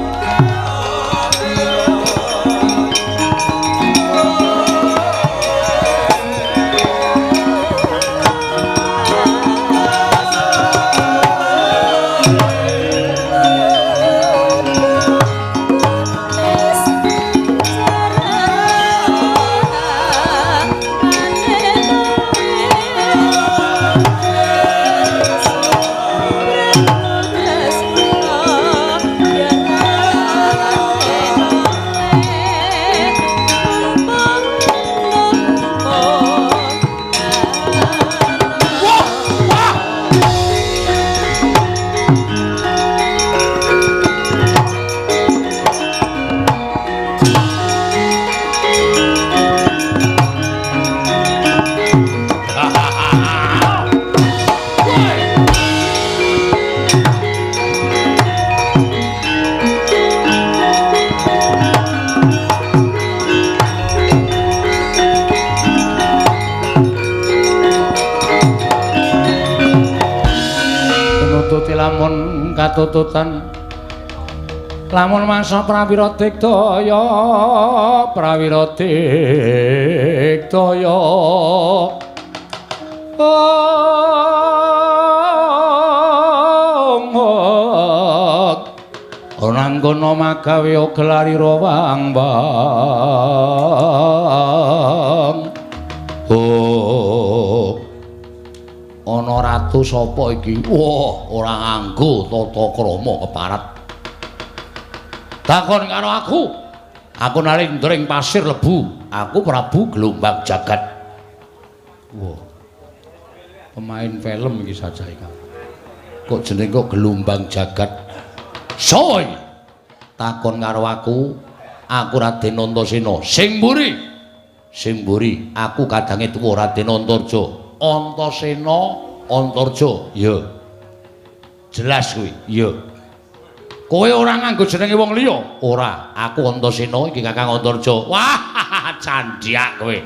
Lamun katututan lamun mangsa prawira digdaya prawira digdaya ora nggono magawe gelarira wang wang. Oh, ana ratu sapa iki? Wah, ora nganggo tata krama keparat. Takon karo aku. Aku nalindra ing pasir lebu. Aku Prabu Gelombang Jagat. Wah. Pemain film iki saja iki. Kok jenenge kok Gelombang Jagat? Soy. Takon karo aku, aku Raden Antasena. Sing mburi. Sing mburi, aku kadange tuwa Raden Antarja. Antasena Antarja. Iya. Jelas kuwi. Iya. Kowe ora nganggo jenenge wong liya? Ora, aku Antasena iki Kakang Antarja. Wah, candhak kowe.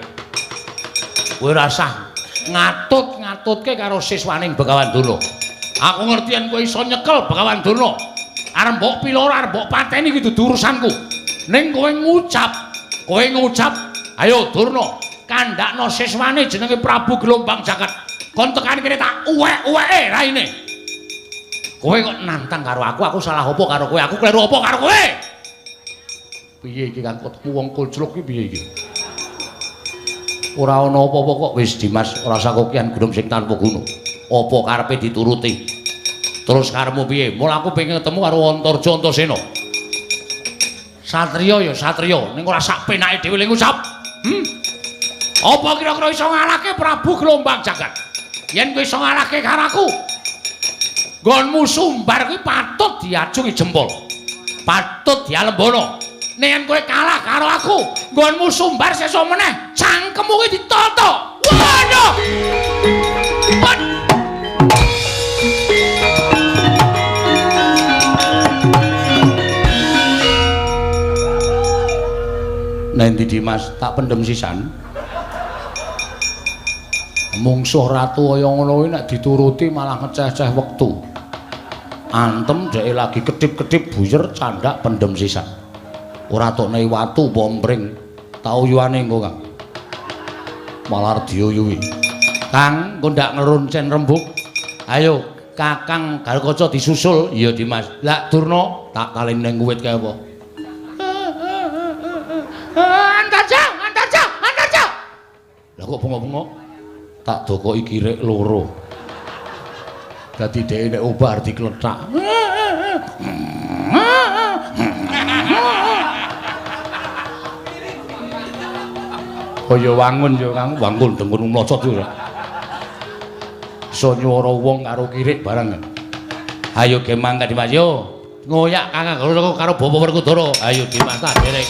Kowe ora usah ngatut-ngatutke karo siswaning Begawan Durna. Aku ngerti yen kowe iso nyekel Begawan Durna. Arep mbok pilora, arep mbok pateni iki dudu urusanku. Ning kowe ngucap, ayo Durna, kandhakno siswane jenenge Prabu Gelombang Jagat. Kon tekan kene tak uwek-uweke raine. Kowe kok nantang karo aku, aku salah apa karo kowe? Aku kleru apa karo kowe? Piye iki Kang ketemu wong kocluk iki piye iki? Ora ana apa-apa kok wis Dimas, ora usah kokian gunung sing tanpa guna. Apa karepe dituruti? Terus karepmu piye? Mula aku pengen ketemu karo Antarja Antasena. Satriya ya satriya, ning ora sak penake dhewe ling ngucap. Apa kira-kira iso ngalahke Prabu Gelombang Jagat? Yen kowe iso ngalahke karo aku, nggonmu sumbar kuwi patut diacungi jempol. Patut dialembana. Nek yen kowe kalah karo aku, nggonmu sumbar sesuk meneh cangkemmu kuwi ditata. Waduh. Nanti Dimas tak pendem sisan. Mungsuh ratu kaya ngono kuwi nek dituruti malah ngeceh-ceh wektu. Antem dheke lagi kedip-kedip buyer candhak pendem sisan. Ora tokne watu apa mpring tak uyuane engko Kang. Malah diuyuhi. Kang, engko ndak ngeruncen rembug. Ayo Kakang Garukaca disusul. Iya Dimas. Lah Durna tak taleni ning wit kae apa? Antarja, Antarja, Antarja. Lah kok bengok-bengok? Tak dokoki kirik loro. Dadi dheke nek obah diklethak. Kaya wangun ya Kang, wangun dengkun mlocot ora. Iso nyuwara wong karo kirik bareng. Ayo ge mangkat Dimas yo. Ngoyak Kakang karo Bapak Werkudara. Ayo Dimas tak derek.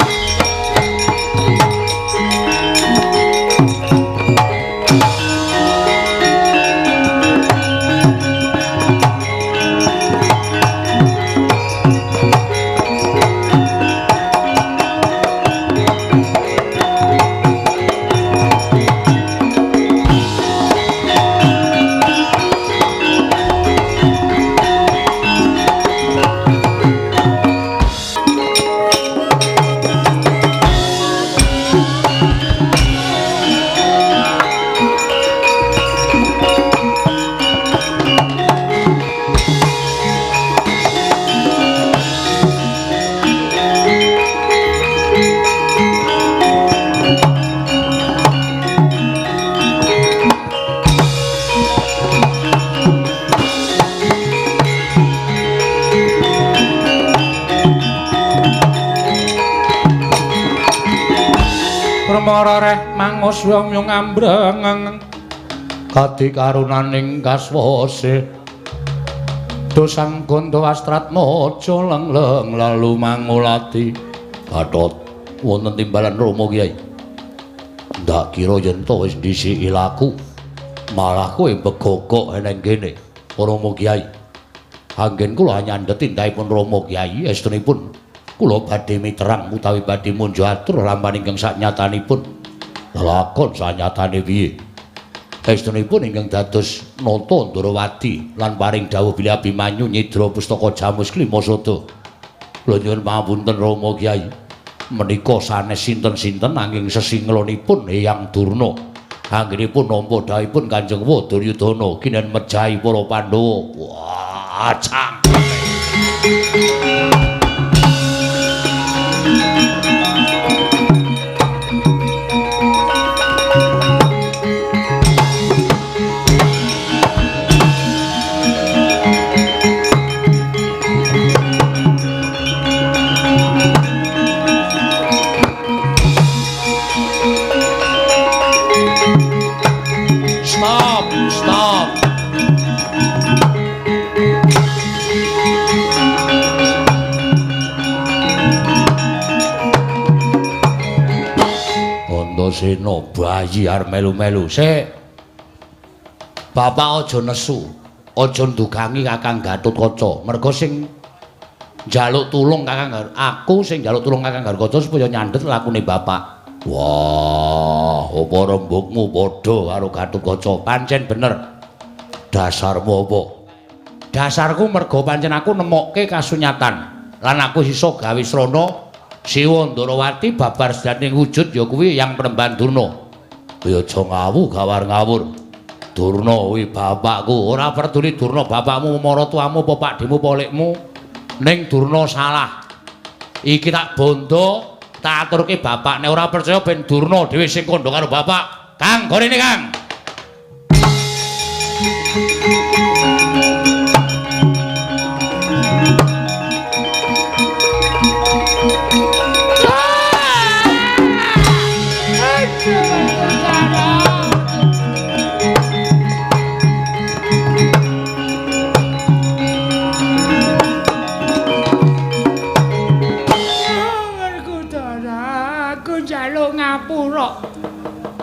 Reh mangus wong ngambreng kadi karunaning kaswase dosang gondo astratmaja lengleng lalu mangulati gatot wonten timbalan Rama Kyai. Ndak kira yen to wis ndhisiki laku malah kowe begogok eneng kene Rama Kyai. Anggen kula nyandhet tindakipun Rama Kyai estunipun kula badhe miterang utawi badhe munjo atur lampahan ingkang sanyatanipun. Lakon sanyatane piye? Estunipun ingkang dados Nata Ndrawati lan paring dawuh bilih Abimanyu nyidra pustaka Jamus Klimasada. Kula nyuwun pangapunten Rama Kyai. Menika sanes sinten-sinten anging sesinglonipun Eyang Durna. Anggenipun nampa dawuhipun Kanjeng Duryudana kinen mejahi para Pandhawa. Wah, cangkeme. Antasena bayi arep melu-melu. Sik. Bapak aja nesu, aja ndugangi Kakang Gatotkaca. Merga sing njaluk tulung Kakang aku sing njaluk tulung Kakang Gatotkaca supaya nyandhet lakune bapak. Wah, apa rembugmu padha karo Gatotkaca? Pancen bener. Dasarmu apa? Dasarku merga pancen aku nemokke kasunyatan lan aku iso gawe srana Siwa Ndarawati babar sejatining wujud ya kuwi Yang Penemban Durna. Ya aja ngawu gawar ngawur. Durna kuwi bapakku, ora peduli Durna bapakmu, maratuamu apa pakdhemu apa lekmu. Ning Durna salah. Iki tak bondo, tak aturke bapak nek ora percaya ben Durna dhewe sing kandha karo bapak. Kang, gorene Kang.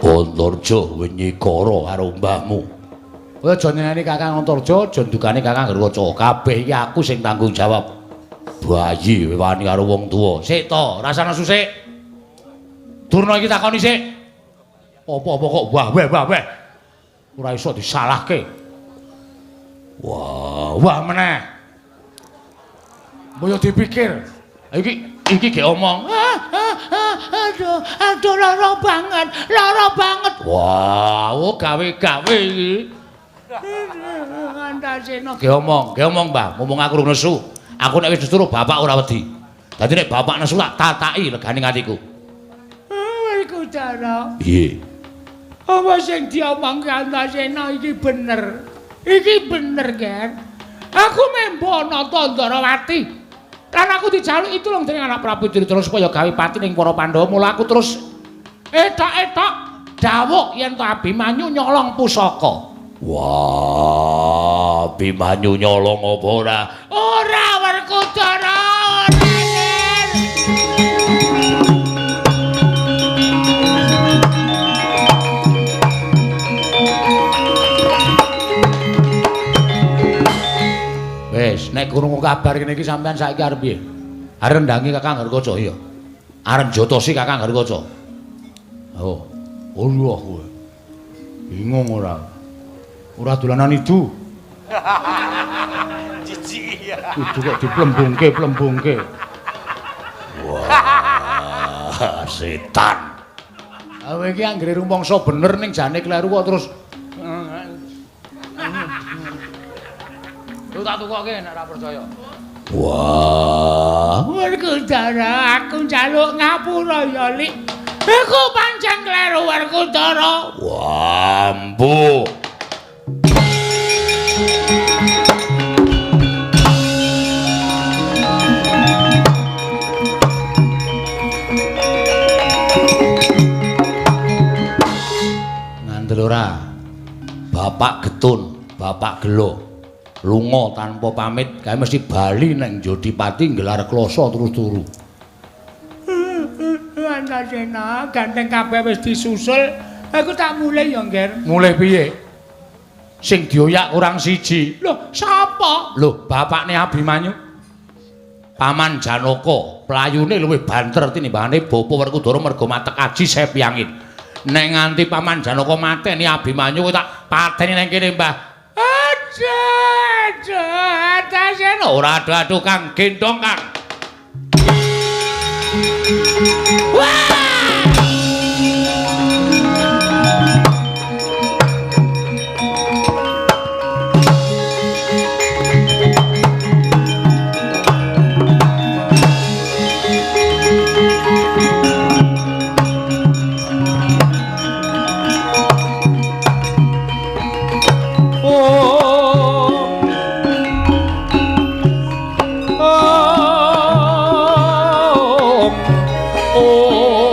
Antarja wenyikara karo mbahmu. Kowe aja nyeneni Kakang Antarja, aja ndugane Kakang Gatotkaca. Kabeh iki aku sing tanggung jawab. Bayi wani karo wong tuwa. Sik to, rasane nesu sik. Durna iki takoni sik. Apa-apa kok wah weh wah weh. Ora iso disalahke. Wah, wah meneh. Mbok yo dipikir. Iki gek omong. Aduh, aduh lara banget, lara banget. Wah, oh gawe-gawe iki. Antasena ge omong, Mbah. Ngomong aku rung nesu. Aku nek wis nesu bapak ora wedi. Dadi nek bapak nesu tak tataki legane atiku. Iku cara. Piye? Apa sing diomongke Antasena iki bener. Iki bener, Ger. Aku membo nata Ndarawati. Lan aku dijaluki tulung dening anak Prabu Duryudana supaya gawe pati ning para Pandhawa. Mula aku terus etok-etok dawuh yen to Abimanyu nyolong pusaka. Wah, Abimanyu nyolong apa ora? Ora, Werkudara, ora. Wis, nek krungu kabar kene iki sampean saiki arep piye? Arep ndangi Kakang Gatotkaca iya. Arep njotosi Kakang Gatotkaca. Oh, ora kowe. Bingung ora? Ora dolanan idu. Jijik ya. Idu kok diplembungke, plembungke. Wah, setan. Kowe iki anggere rumangsa bener ning jane kleru kok terus lu tak tukoke nek ora percaya. Wah, Werkudara, aku njaluk ngapura ya, Lik. Iku pancen kleru Werkudara. Wah, ampuh. Ngandel ora? Bapak getun, bapak gelo. Lunga tanpa pamit, kae mesti bali nang Jodipati nggelar kloso terus turu. Antasena, ganteng kabeh wis disusul. Aku tak mulih ya, Ngger. Mulih piye? Sing dioyak kurang siji. Lho, sapa? Lho, bapakne Abimanyu. Paman Janaka, playune luwih banter tinimbangane Bapa Werkudara merga matek aji sepiangin. Nek nganti Paman Janaka mateni Abimanyu kowe tak pateni nang kene, Mbah. Aduh, Antasena. Ora adu-adu Kang, gendong Kang. Wah! Oh.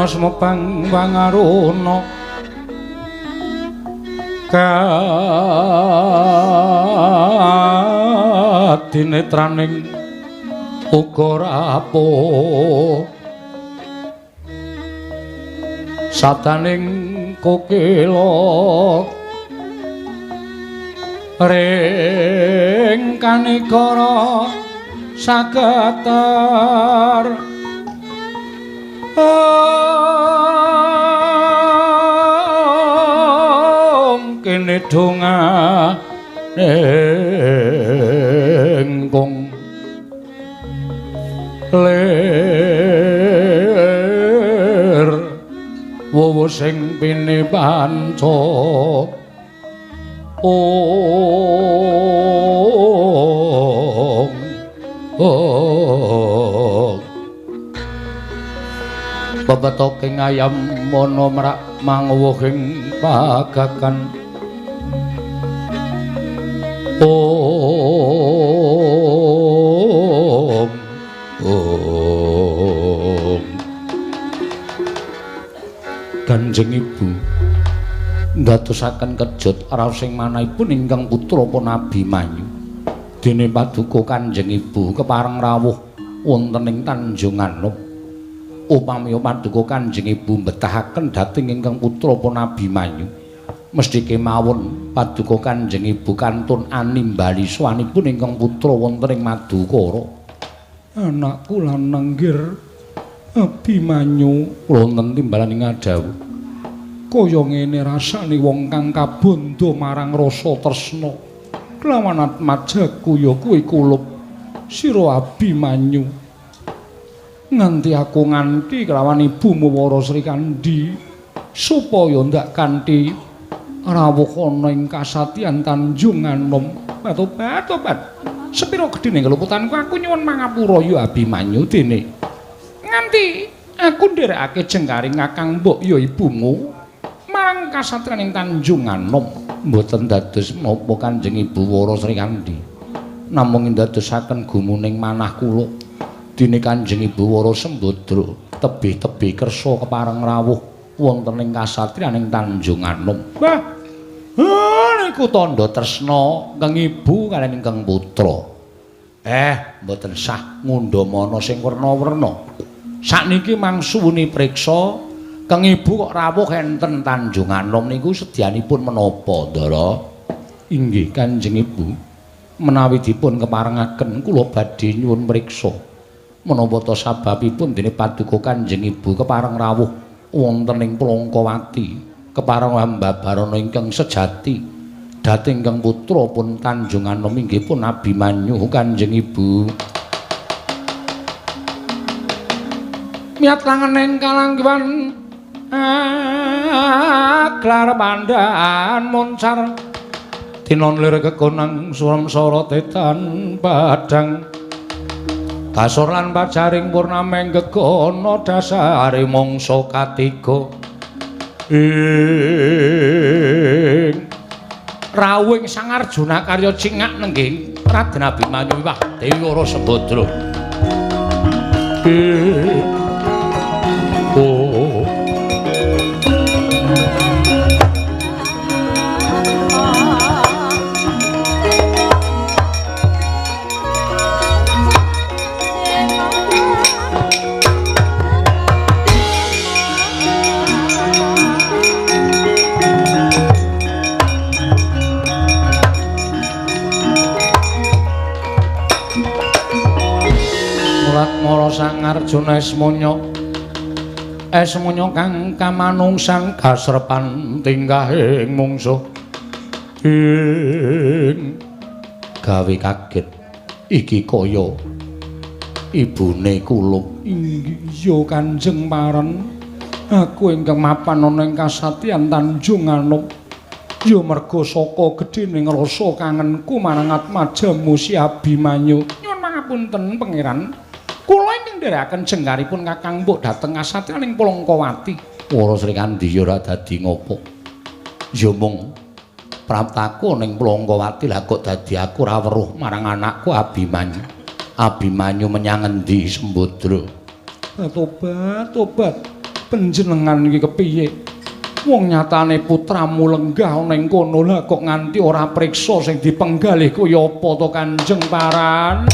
Antasena sumebang wangaruna kadinetraning uga rapuh sabdaning kokila ring kanikara sageter om kene dongane kong lir wowo sing pinipanca ong ong pepetoking ayam wana merak mangwuhing pagakan om om. Kanjeng Ibu ndadosaken kejut raos sing manahipun ingkang putra pun Abimanyu. Dene paduka Kanjeng Ibu kepareng rawuh wonten ing Tanjung Anom. Upami paduka Kanjeng Ibu mbetahaken dhateng ingkang putra pun Abimanyu, mesti kemawon paduka Kanjeng Ibu kantun animbali swanipun ingkang putra wonten ing Madukara. Anakku lanang nggir Abimanyu, wonten timbalan ing ngadhawuh. Kaya ngene rasane wong kang kabandha marang rasa tresna kelawan atmajaku ya kuwi kulup sira Abimanyu. Nganti aku nganti kelawan ibumu Wara Srikandhi supaya ndak kanthi rawuh ana ing kasatyan Tanjung Anom. Tobat tobat. Sepira gedhene keluputanku aku nyuwun mangapura ya Abimanyu dene nganti aku nderekake jengkaring kakang mbok ya ibumu marang kasatriyan ing Tanjung Anom. Mboten dados menapa Kanjeng Ibu Wara Srikandhi, namung ndadosaken gumuning manah kula. Dene Kanjeng Ibu Wara Sembadra tebih-tebih kersa kepareng rawuh wonten ing kasatriyan ing Tanjung Anom. Wah, niku tandha tresna kang ibu kaliyan ingkang putra. Mboten sah ngundhamana sing werna-werna. Sakniki mangsuwuni priksa kang ibu kok rawuh enten Tanjung Anom niku sedyanipun menapa, Ndara? Inggih Kanjeng Ibu, menawi dipun keparengaken kula badhe nyuwun priksa menapa ta sababipun dene paduka Kanjeng Ibu kepareng rawuh wonten ing Plangkawati, kepareng hambabarana ingkang sejati dhateng ingkang putra pun Tanjung Anom inggih pun Abimanyu Kanjeng Ibu. Miyat langening kalanggiwan aglar pandhan moncar tinon lir kekonang surem sorotetan padhang kasor lan pajaring purnameng gegana dasare mangsa katiga ing rawuhing Sang Arjuna karya cingak nenggih Raden Abimanyu wiwah Dewi Wara Sembadra. Oh. Mara Sang Arjuna esmonya esmonya kang kamanungsan kasrepan tingkahing mungsuh ing gawe kaget iki kaya ibune kulup. Inggih ya Kanjeng Paren, aku ingkang mapan ana ing kasatyan Tanjung Anom ya merga saka gedhene ngrasa kangenku marang atmajamu si Abimanyu. Nyuwun pangapunten Pangeran, kula ingkang nderekaken jengkaripun kakang mbok dhateng kasatriyan ing Plangkawati. Wara Srikandhi ya ora dadi ngopo. Ya mung praptaku ning Plangkawati lah kok dadi aku ora weruh marang anakku Abimanyu. Abimanyu menyang endi Sembadra? Tobat, tobat. Panjenengan iki kepiye? Wong nyatane putramu lenggah ana ing kono, lah kok nganti ora priksa sing dipenggalih kaya apa to Kanjeng Paran?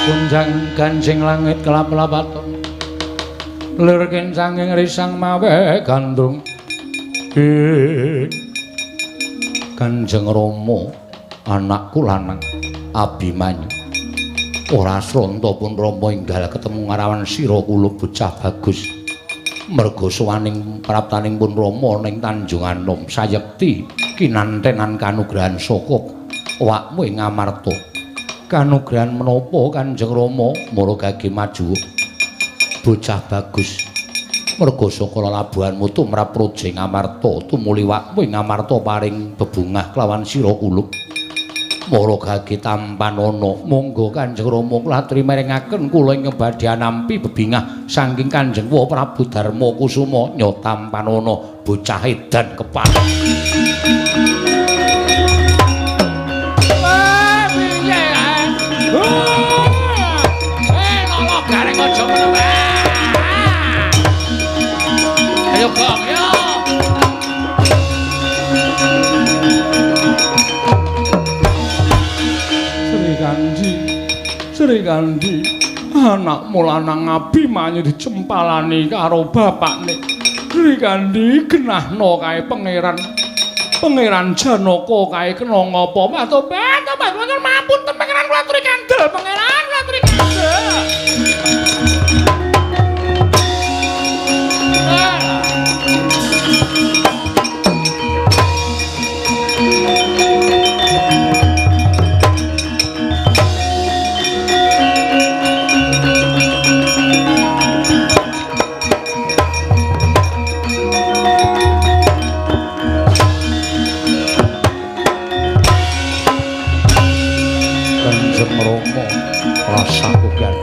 Gunjang ganjing langit kelap-lapaton, lir kencanging risang mawe gandrung. Kanjeng Rama, anakku lanang Abimanyu, ora sronta pun Rama enggal ketemu ngarawan sira kula bocah bagus. Merga sowaning praptaning pun Rama ning Tanjung Anom sayekti kinantenan kanugrahan saka awakmu ing Ngamarta. Kanugrahan menapa Kanjeng Rama? Mara gage maju bocah bagus. Merga saka lelabuhanmu tumrap praja Ngamarta, tumuli awakmu ing Ngamarta paring bebungah kelawan sira kula. Mara gage tampanana, monggo Kanjeng Rama kula aturi mirengaken kula ingkang badhe nampi bebingah saking Kanjeng Prabu Darma Kusuma. Nya tampanana bocah edan kepatok. Piye kae? Lolo gareng aja ngono. Ayo gong yo. Srikandi, anakmu lanang Abimanyu dicempalani karo bapakne. Srikandi genahno kae pangeran. Pangeran Janaka kae kena ngapa? Tobat, tobat, pangeran mapunten pangeran kula aturi kandel, pangeran kula aturi kandel. Rama rasaku kan.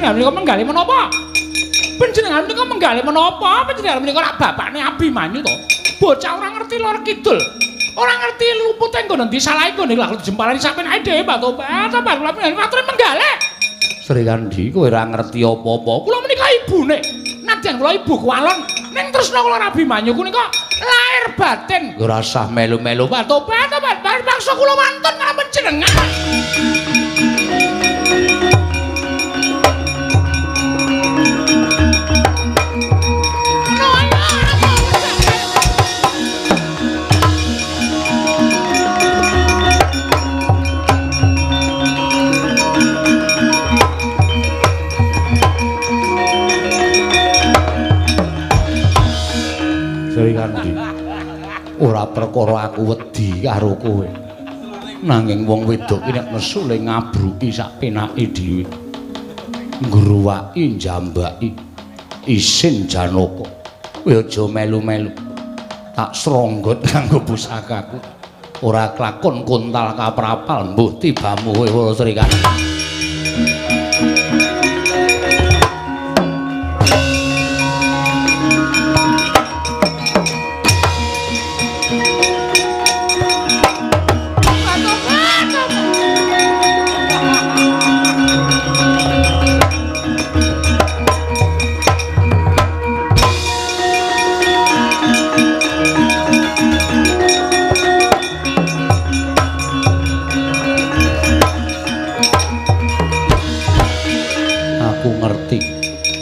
Menika menggalih menapa? Panjenengan menika menggalih menapa? Panjenengan menika rak bapakne Abimanyu to. Bocah ora ngerti lor kidul. Ora ngerti lupute nggon endi salahe nggone lha jempalane sampeyan ae dhewe Pak Tobat. Tobat kula panjenengan aturi menggalih. Srikandi kowe ora ngerti apa-apa. Kula menika ibune. Nadyan kula ibu kualon ning tresna kula Abimanyu punika lahir batin. Ora usah melu-melu Pak Tobat, Tobat paksa kula wantun karo panjenengan. Srikandi, ora perkara aku wedi karo kowe. Nanging wong wedok iki nek nesu le ngabruki sak penake dhewe. Ngruwaki njambaki isin Janaka. Kowe aja melu-melu. Tak sronggot nganggo pusakaku. Ora klakon kontal kaprapal mbuh tibamu kowe Srikandi.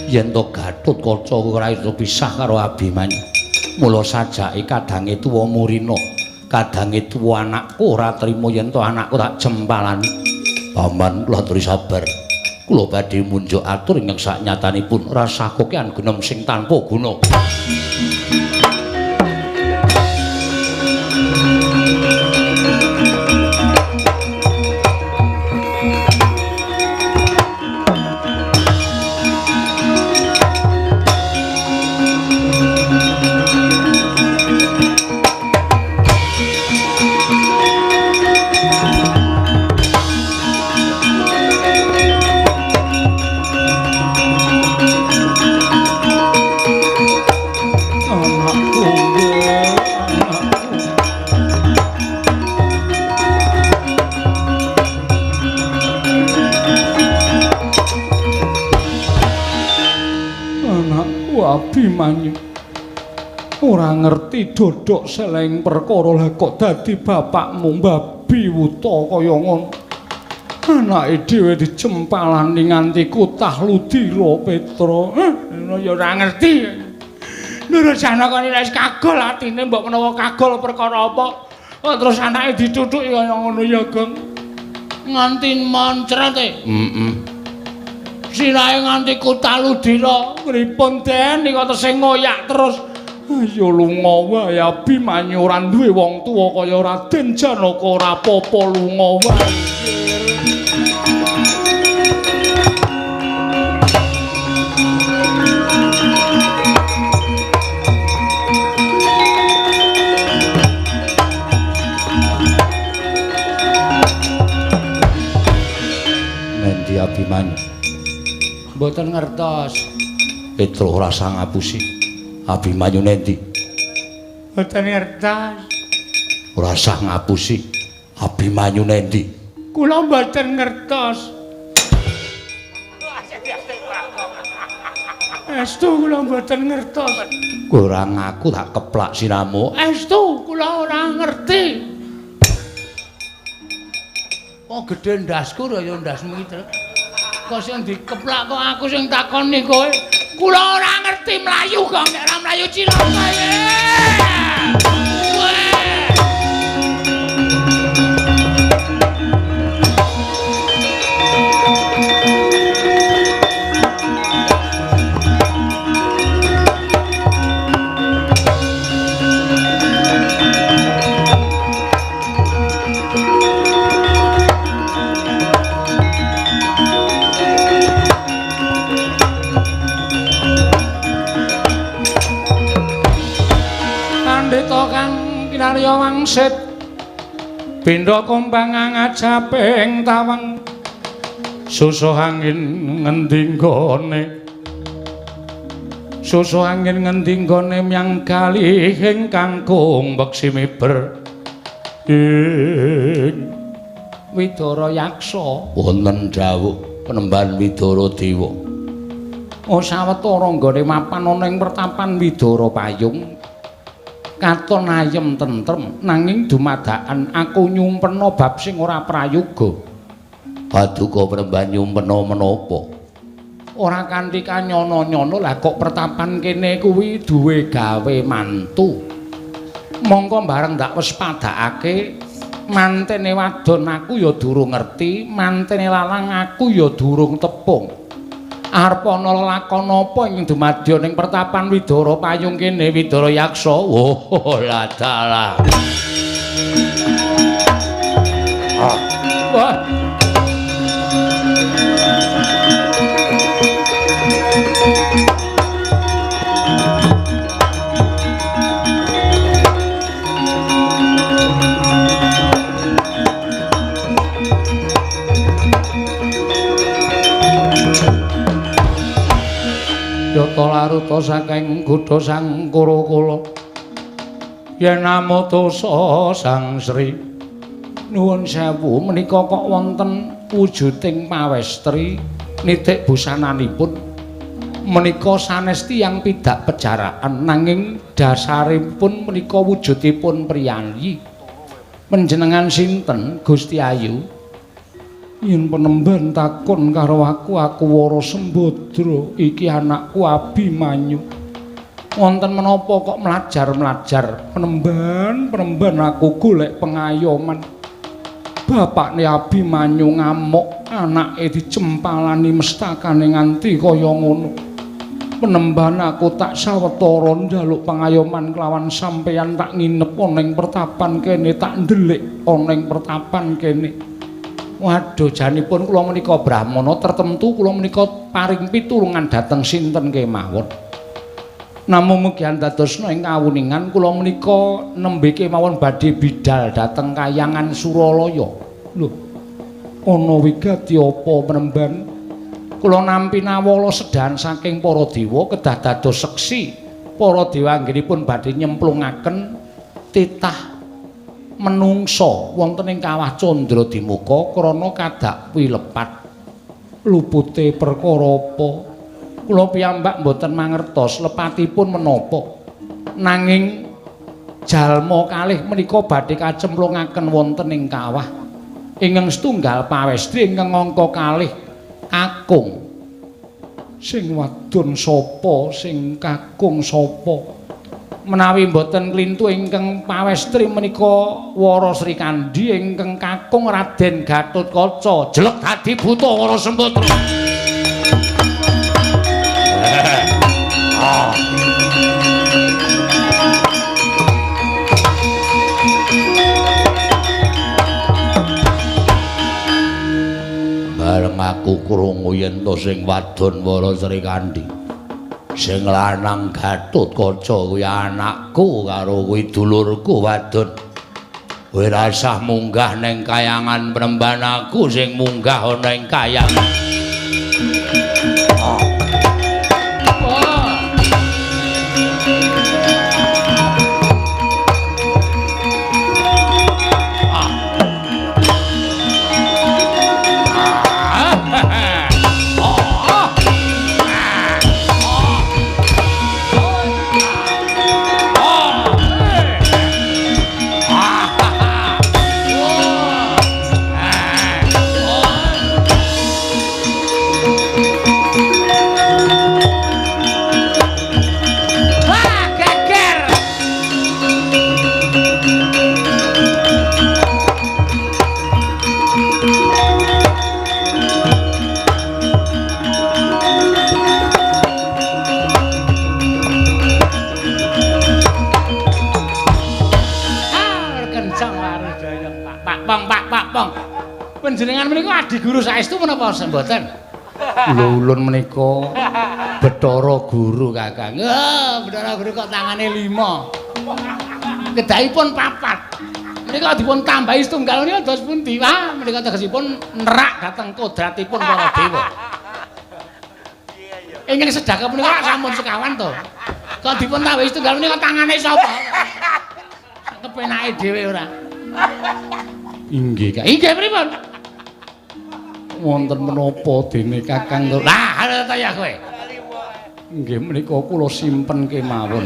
Yen to Gatotkaca ora iso pisah karo Abimanyu. Mula sajake kadange tuwa murina, kadange tuwa anakku ora trima yen to anakku tak jempalani. Paman kula aturi sabar. Kula badhe munjuk atur ingkang saknyatanipun rasah kokean genem sing tanpa guna. Abimanyu ora ngerti dodok seleng perkara lah kok dadi bapakmu babi wuta kaya ngono. Anake dhewe dijempalani nganti kutah ludira Petra. Ya ora ngerti. Nurjana kene wis kagol atine mbok menawa kagol perkara apa. Terus anake dithuthuki kaya ngono ya, Gong. Nganti moncret e. Heeh. Sirahe nganti kutah ludira. Pripun Den nika tesih ngoyak terus. Ayo lunga wae Abimanyu ora duwe wong tuwa kaya Raden Janaka ora apa-apa lunga wae. Nendi Abimanyu? Mboten ngertos. Petro ora sang ngapusi. Abimanyu nendi? Mboten ngertos. Ora sah ngapusi. Abimanyu nendi? Kula mboten ngertos. Estu kula mboten ngertos. Kowe ora ngaku tak keplak siramu. Estu kula ora ngerti. Kok gedhe ndasku ya ndasmu iki, Truk. Kok sing dikeplak kok aku sing takoni kowe. Kula ora ngerti mlayu kok nek ora mlayu cilaka. Kinarya wangsit bendha kumbang ngajaping tawang susuh angin ngendi nggone susuh angin ngendi nggone myang galih ingkang kung beksi miber ing Widara Yaksa. Wonten dawuh penemban Widara Dewa. Oh sawetara nggone mapan ana ing pertapan Widara Payung katon ayem tentrem nanging dumadakan aku nyumpena bab sing ora prayoga. Paduka penemban nyumpena menapa? Ora kanthi kanyono-nyono lah kok pertapan kene kuwi duwe gawe mantu. Mongko bareng ndak wis padakake mantene wadon aku ya durung ngerti, mantene lanang aku ya durung tepung. Arep ana lelakon apa ing dumadya ning pertapan Widara Payung kene Widara Yaksa? Oh ladalah. Wah. Yata laruta saking gudha Sang Kurukula yen amutusa Sang Sri nuwun sewu menika kok wonten wujuding pawestri nitik busananipun menika sanes tiyang pidak pejaraan nanging dasaripun menika wujudipun priyayi. Panjenengan sinten Gusti Ayu? Yen penemban takon karo aku, aku Wara Sembadra, iki anakku Abimanyu. Wonten menapa kok mlajar-mlajar? Penemban, penemban aku golek pengayoman. Bapakne Abimanyu ngamuk. Anake dicempalani mestakane nganti kaya ngono. Penemban aku tak sawetara njaluk pangayoman kelawan sampeyan, tak nginep ana ing pertapan kene, tak ndelik ana ing pertapan kene. Waduh, janipun kula menika brahmana tertentu, kula menika paring pitulungan dhateng sinten kemawon. Namung mugi andadosna ing kawuningan kula menika nembe kemawon badhe bidal dhateng kayangan Suralaya. Lho, ana wigati apa penemban? Kula nampi nawala sedahan saking para dewa kedah dados seksi. Para dewa anggenipun badhe nyemplungaken titah menungsa wonten ing kawah Candra Dimuka krana kadak wilepat. Lupute perkara apa? Kula piyambak mboten mangertos lepatipun menapa. Nanging jalma kalih menika badhe kacemplungaken wonten ing kawah. Ingkang setunggal pawestri, ingkang angka kalih kakung. Sing wadon sapa, sing kakung sapa? Menawi mboten klintu ingkang pawestri menika Wara Srikandhi, ingkang kakung Raden Gatotkaca. Jelek dadi buta Wara Sembatra. Bareng aku krungu yen to sing wadon Wara Srikandhi, sing lanang Gatotkaca kuwi anakku karo kuwi dulurku wadon. Kowe rasah munggah ning kayangan Premban, aku sing munggah ana ing kayangan. Panjenengan menika adi guru saestu menapa mboten? Kula ulun menika Bathara Guru, Kakang. Oh, Bathara Guru kok tangane 5. Kedahipun 4. Menika dipun tambahi setunggal menika dos pundi? Wah, menika tegesipun nerak dhateng kodratipun para dewa. Ingkang sedhaka menika sampun sekawan to. Kok dipun tambahi setunggal menika tangane sapa? Kepenake dhewe ora. Inggih, Kak. Inggih pripun? Wonten menapa dene Kakang? Lah, ta ya kowe. Inggih menika kula simpen kemawon.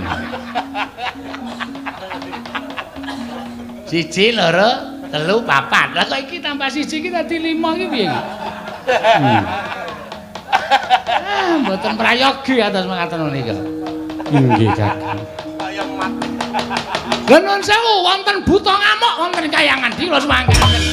1, 2, 3, 4. Lah kok iki tambah 1 iki dadi 5 iki piye iki? Ah, mboten prayogi atas mekaten menika. Inggih, Kakang. Lha nuwun sewu, wonten buta ngamuk wonten kayangan di kula sumanggaken.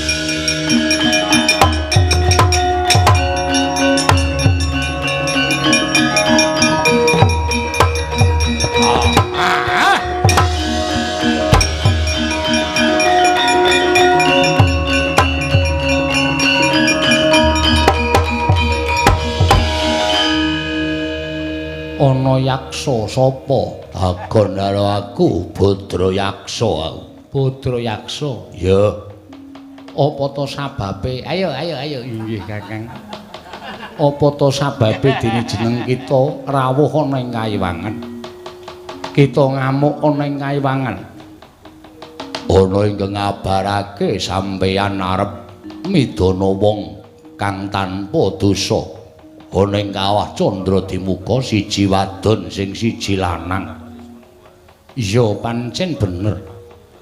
Ana yaksa sapa? Takon karo aku, Badra Yaksa aku. Badra Yaksa? Ya. Apa to sababe? Ayo, ayo, ayo. Inggih, Kakang. Apa to sababe dene jeneng kita rawuh ana ing kayiwangan? Kita ngamuk ana ing kayiwangan. Ana ingkang ngabarake sampeyan arep midana wong kang tanpa dosa. Ana ing kawah Candra Dimuka siji wadon sing siji lanang. Ya pancen bener.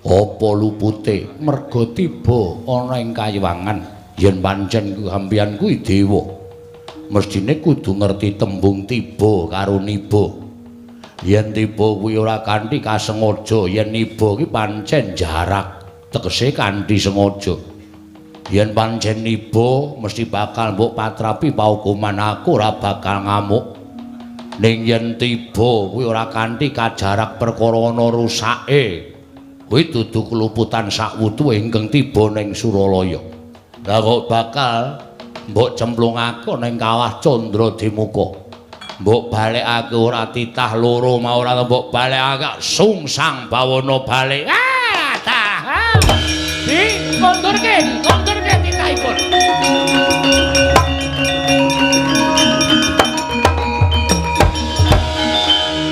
Apa lupute? Merga tiba ana ing kayiwangan. Yen pancen sampeyan kuwi dewa, mestine kudu ngerti tembung tiba karo niba. Yen tiba kuwi ora kanthi kasengaja, yen niba kuwi pancen jarak, tegese kanthi sengaja. Yen pancen niba mesti bakal mbok patrapi paukuman, aku ora bakal ngamuk. Ning yen tiba kuwi ora kanthi kajarak perkara ana rusake. Kuwi dudu keluputan sakwutu ingkang tiba ning Suralaya. Lah kok bakal mbok cemplungake ning kawah Candra Dimuka. Mbok balekake ora titah loro mau ora mbok balekake sungsang bawana balik. Ah, tah. Di kondurke, kondurke titahipun.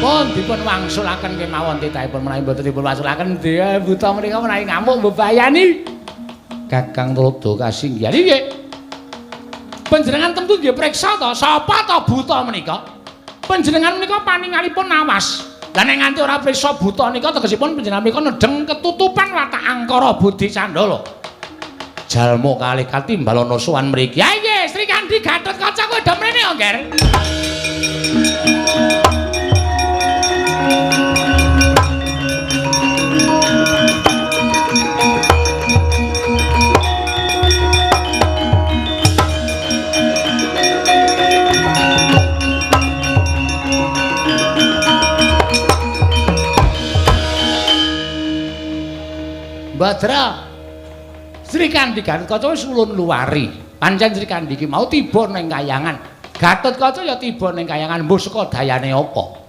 Pun dipun wangsulaken kemawon titahipun menawi mboten dipun wangsulaken dia buta menika menawi ngamuk mbebayani. Kakang Tuladha kasinggihan. Nggih. Panjenengan tentu nggih priksa to, sapa to buta menika? Panjenengan menika paningalipun awas. Lah nek nganti ora priksa buta nika tegesipun panjenengan menika nedheng ketutupan watak angkara budi candala. Jalma kalih katimbal ana sowan mriki. Ya nggih, Sri Kandi Gatotkaca kowe do mrene ya, Ngger. Badra Sri Kandi Gatotkaca wis ulun luwari. Pancen Sri Kandi iki mau tiba ning kayangan. Gatotkaca ya tiba ning kayangan mbuh saka dayane apa.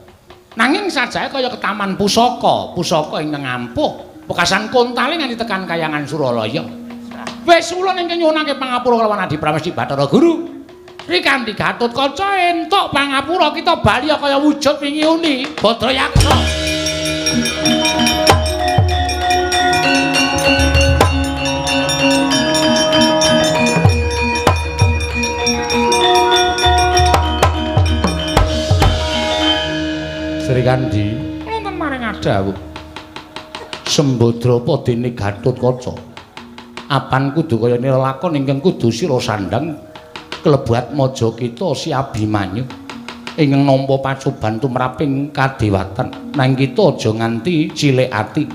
Nanging sajake kaya ketaman pusaka, pusaka ingkang ampuh. Pekasan kontale nganti tekan kayangan Suralaya. Wis ulun ingkang nyuwunake pangapura kelawan Adi Pramesti Bathara Guru. Sri Kandi Gatotkaca entuk pangapura kita bali kaya wujud wingi uni Badrayaksa. Sri Kandi wonten maring adhawuh. Sembadra apa dene Gatotkaca? Apan kudu kaya nilakon ingkang kudu sira sandhang klebu atmaja kita si Abimanyu ingkang nampa pacoban tumraping kadewatan. Nang kita aja nganti cilik ati.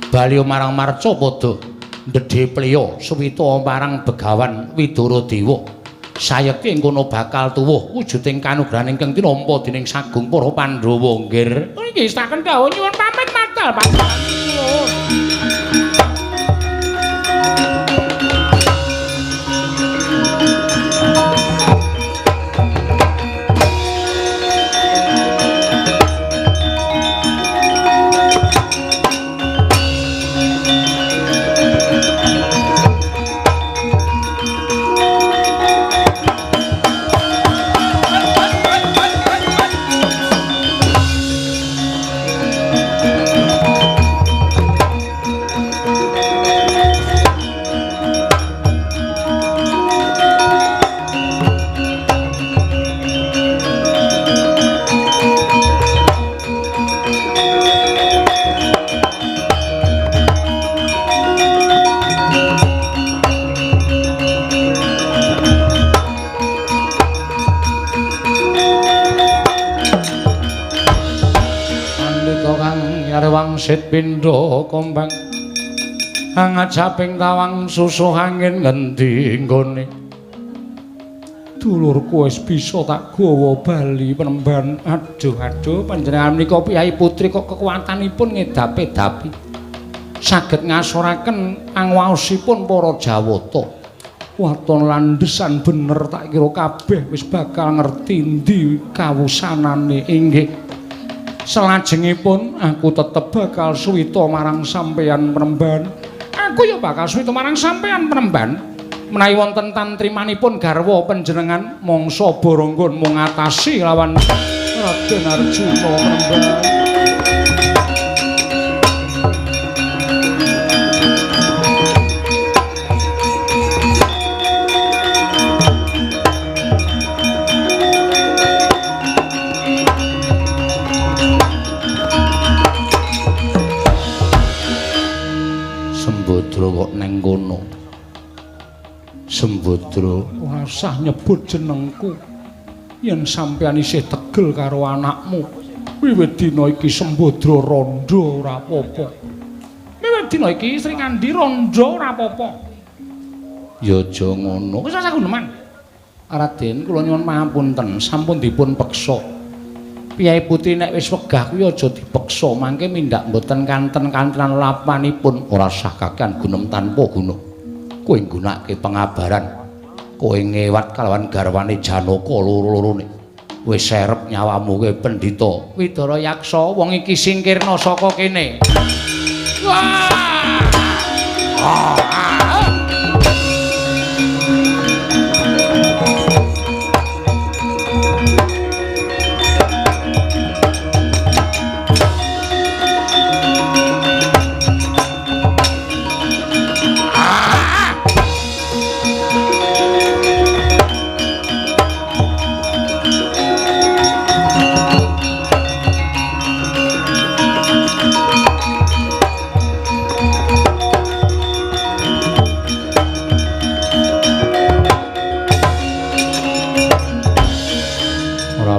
Bali marang marca padha ndedhe pliya suwita marang Begawan Widara Dewa. Sayekti ing kono bakal tuwuh wujuding kanugrahan ingkang tinampa dening sagung para Pandhawa nggir. Nggih, saken dawuh nyuwun pamit madal panjenengan. Wangsit pindha kombang angajaping tawang susuh angin ngendi nggone dulurku wis bisa tak gawa bali penemban. Aduh aduh panjenengan menika piyai putri kok kekuatanipun ngedapi-dapi saged ngasoraken angwaosipun para Jawata. Waton landhesan bener tak kira kabeh wis bakal ngerti endi kawusanane. Inggih. Selajengipun aku tetep bakal suwita marang sampeyan penemban. Aku ya bakal suwita marang sampeyan penemban. Menawi wonten tantrimanipun garwa panjenengan mangsa boronggon mung ngatasi lawan Raden Arjuna penemban. Sembadra kok neng kono. Sembadra ora usah nyebut jenengku. Yen sampeyan isih tegel karo anakmu, wiwit dina iki Sembadra randha ora apa-apa. Wiwit dina iki Sri Kandi randha ora apa-apa. Ya aja ngono. Wis ora guneman. Raden, kula nyuwun pangapunten, sampun dipun peksa. Piyai putri nek wis wegah kuwi aja dipeksa, mangke mindak mboten kanten-kantenan lapanipun. Ora sah kakean gunem tanpa guna. Kowe nggunakake pengabaran. Kowe ngewat kalawan garwane Janaka loro-lorone. Wis serep nyawamu kowe pendhita. Widara Yaksa, wong iki singkirna saka kene. Wah!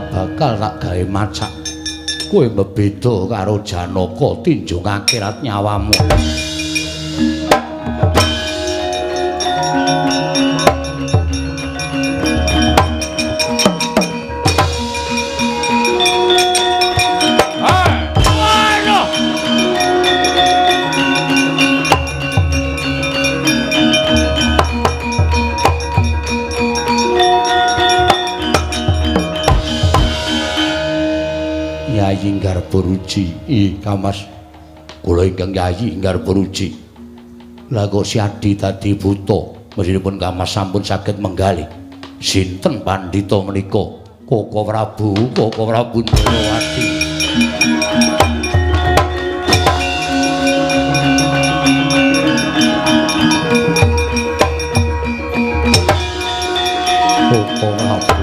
Bakal tak gawe macak. Kowe mebeda karo Janaka tinjung akhirat nyawamu. Yayi Garbaruji, ih Kamas, kula ingkang Yayi Garbaruji. Lah kok si Adi dadi buta, mesinipun Kamas sampun saged menggalih. Sinten pandhita menika? Koko Prabu, Koko Prabu Ndorowati. Koko Prabu.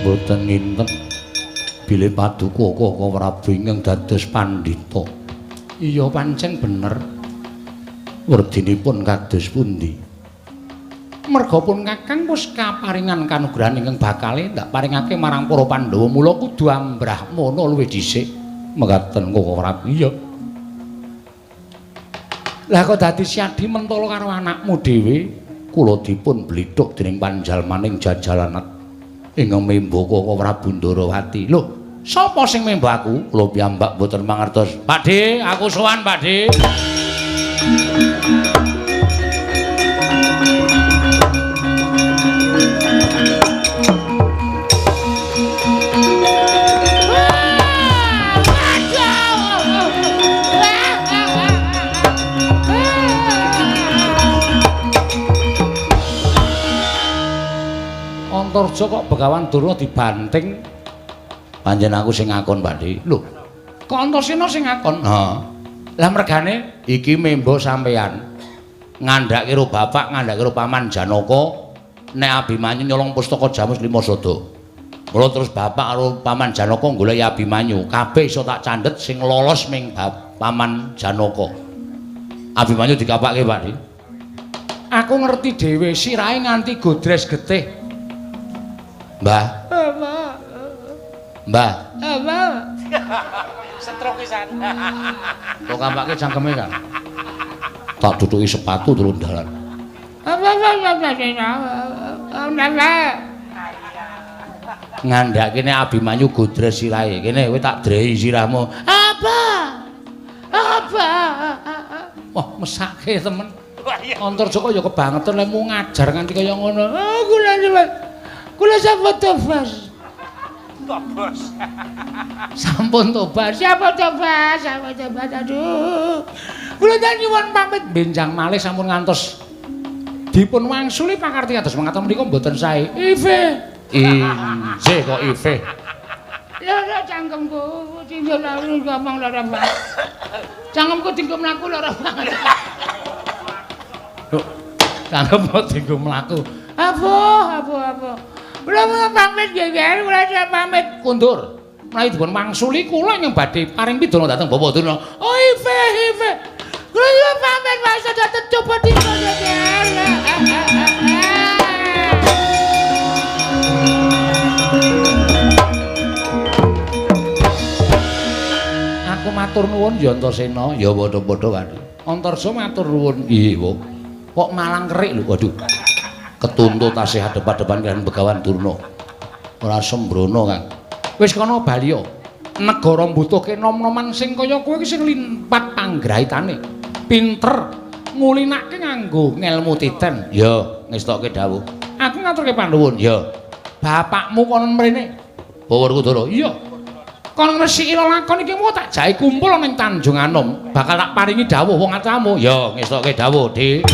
Mboten nginten bilih paduka Koko Prabu ingkang dados pandhita. Iya pancen bener. Werdinipun kados pundi? Merga pun Kakang wis kaparingan kanugrahan ingkang bakale ndak paringake marang para Pandhawa, mula kudu ambrahmana luwih dhisik. Mekaten Koko Prabu. Iya. Lah kok dadi Siadi mentala karo anakmu dhewe? Kula dipun blithuk dening panjalmaning jajalanat ingkang membo Koko Prabu Ndorowati. Lho, sapa sing membo aku? Kula piyambak mboten mangertos. Pakde, aku sowan, Pakde. Antarja kok Begawan Durna dibanting. Pancen aku sing ngakon, Pakde. Lho, kok Antasena sing ngakon? Heeh. Lah mergane iki membo sampean. Ngandhake karo bapak, ngandhake karo paman Janaka nek Abimanyu nyolong pustaka Jamus 5 Sada. Mula terus bapak karo paman Janaka goleki Abimanyu. Kabeh iso tak candhet sing lolos ming paman Janaka. Abimanyu dikapake, Pakde. Aku ngerti dhewe sirahe nganti godres getih. Mbah. Mbah. Mbah. Setruk pisan. Kok kampake cangkeme kan? Tak duduki sepatu turun dalan. Ngandhake nek Abimanyu godres sirahe. Kene kowe tak drehi sirahmu. Apa? Apa? Wah, mesake temen. Antarja kok ya kebangetan lek ngajar nganti kaya ngono. Ah, kula nyuwun. Kula sampun tobat. Tobat. Sampun tobat. Siapa tobat? Sampun tobat. Aduh. Kula nyuwun pamit benjang malih sampun ngantos dipun wangsuli pakarti ados mengaten menika mboten sae. Ife. Injih kok ife. Lara cangkemku tinggal lalu ngomong lara banget. Cangkemku tinggal mlaku lara banget. Loh, cangkemku tinggal mlaku. Abuh, abuh, abuh. Kula pamit nggih, kula pamit kundur. Menawi dipun wangsuli kula ingkang badhe paring pidana dhateng Bapak Durna. Oh, ife, ife. Kula pamit masa dhateng coba dipun. Matur nuwun ya Antasena. Ya padha-padha wae. Antarja matur nuwun. Iya, wo. Kok malang kerik lho. Waduh. Ketuntut tasih adep-adepan kalian Begawan Durna. Ora sembrono, Kang. Wis kono bali yo. Negara mbutuhke nom-noman sing kaya kowe iki sing limpat panggraitane. Pinter ngulinake nganggo ngelmu titen. Ya, ngestokke dawuh. Aku ngaturke panuwun. Ya. Bapakmu kono mrene. Bawa Werkudara. Iya. Kon ngresiki lelakon iki mau tak jahe kumpul ning Tanjung Anom. Bakal tak paringi dawuh wong atamu. Ya, ngestokke dawuh, Dik.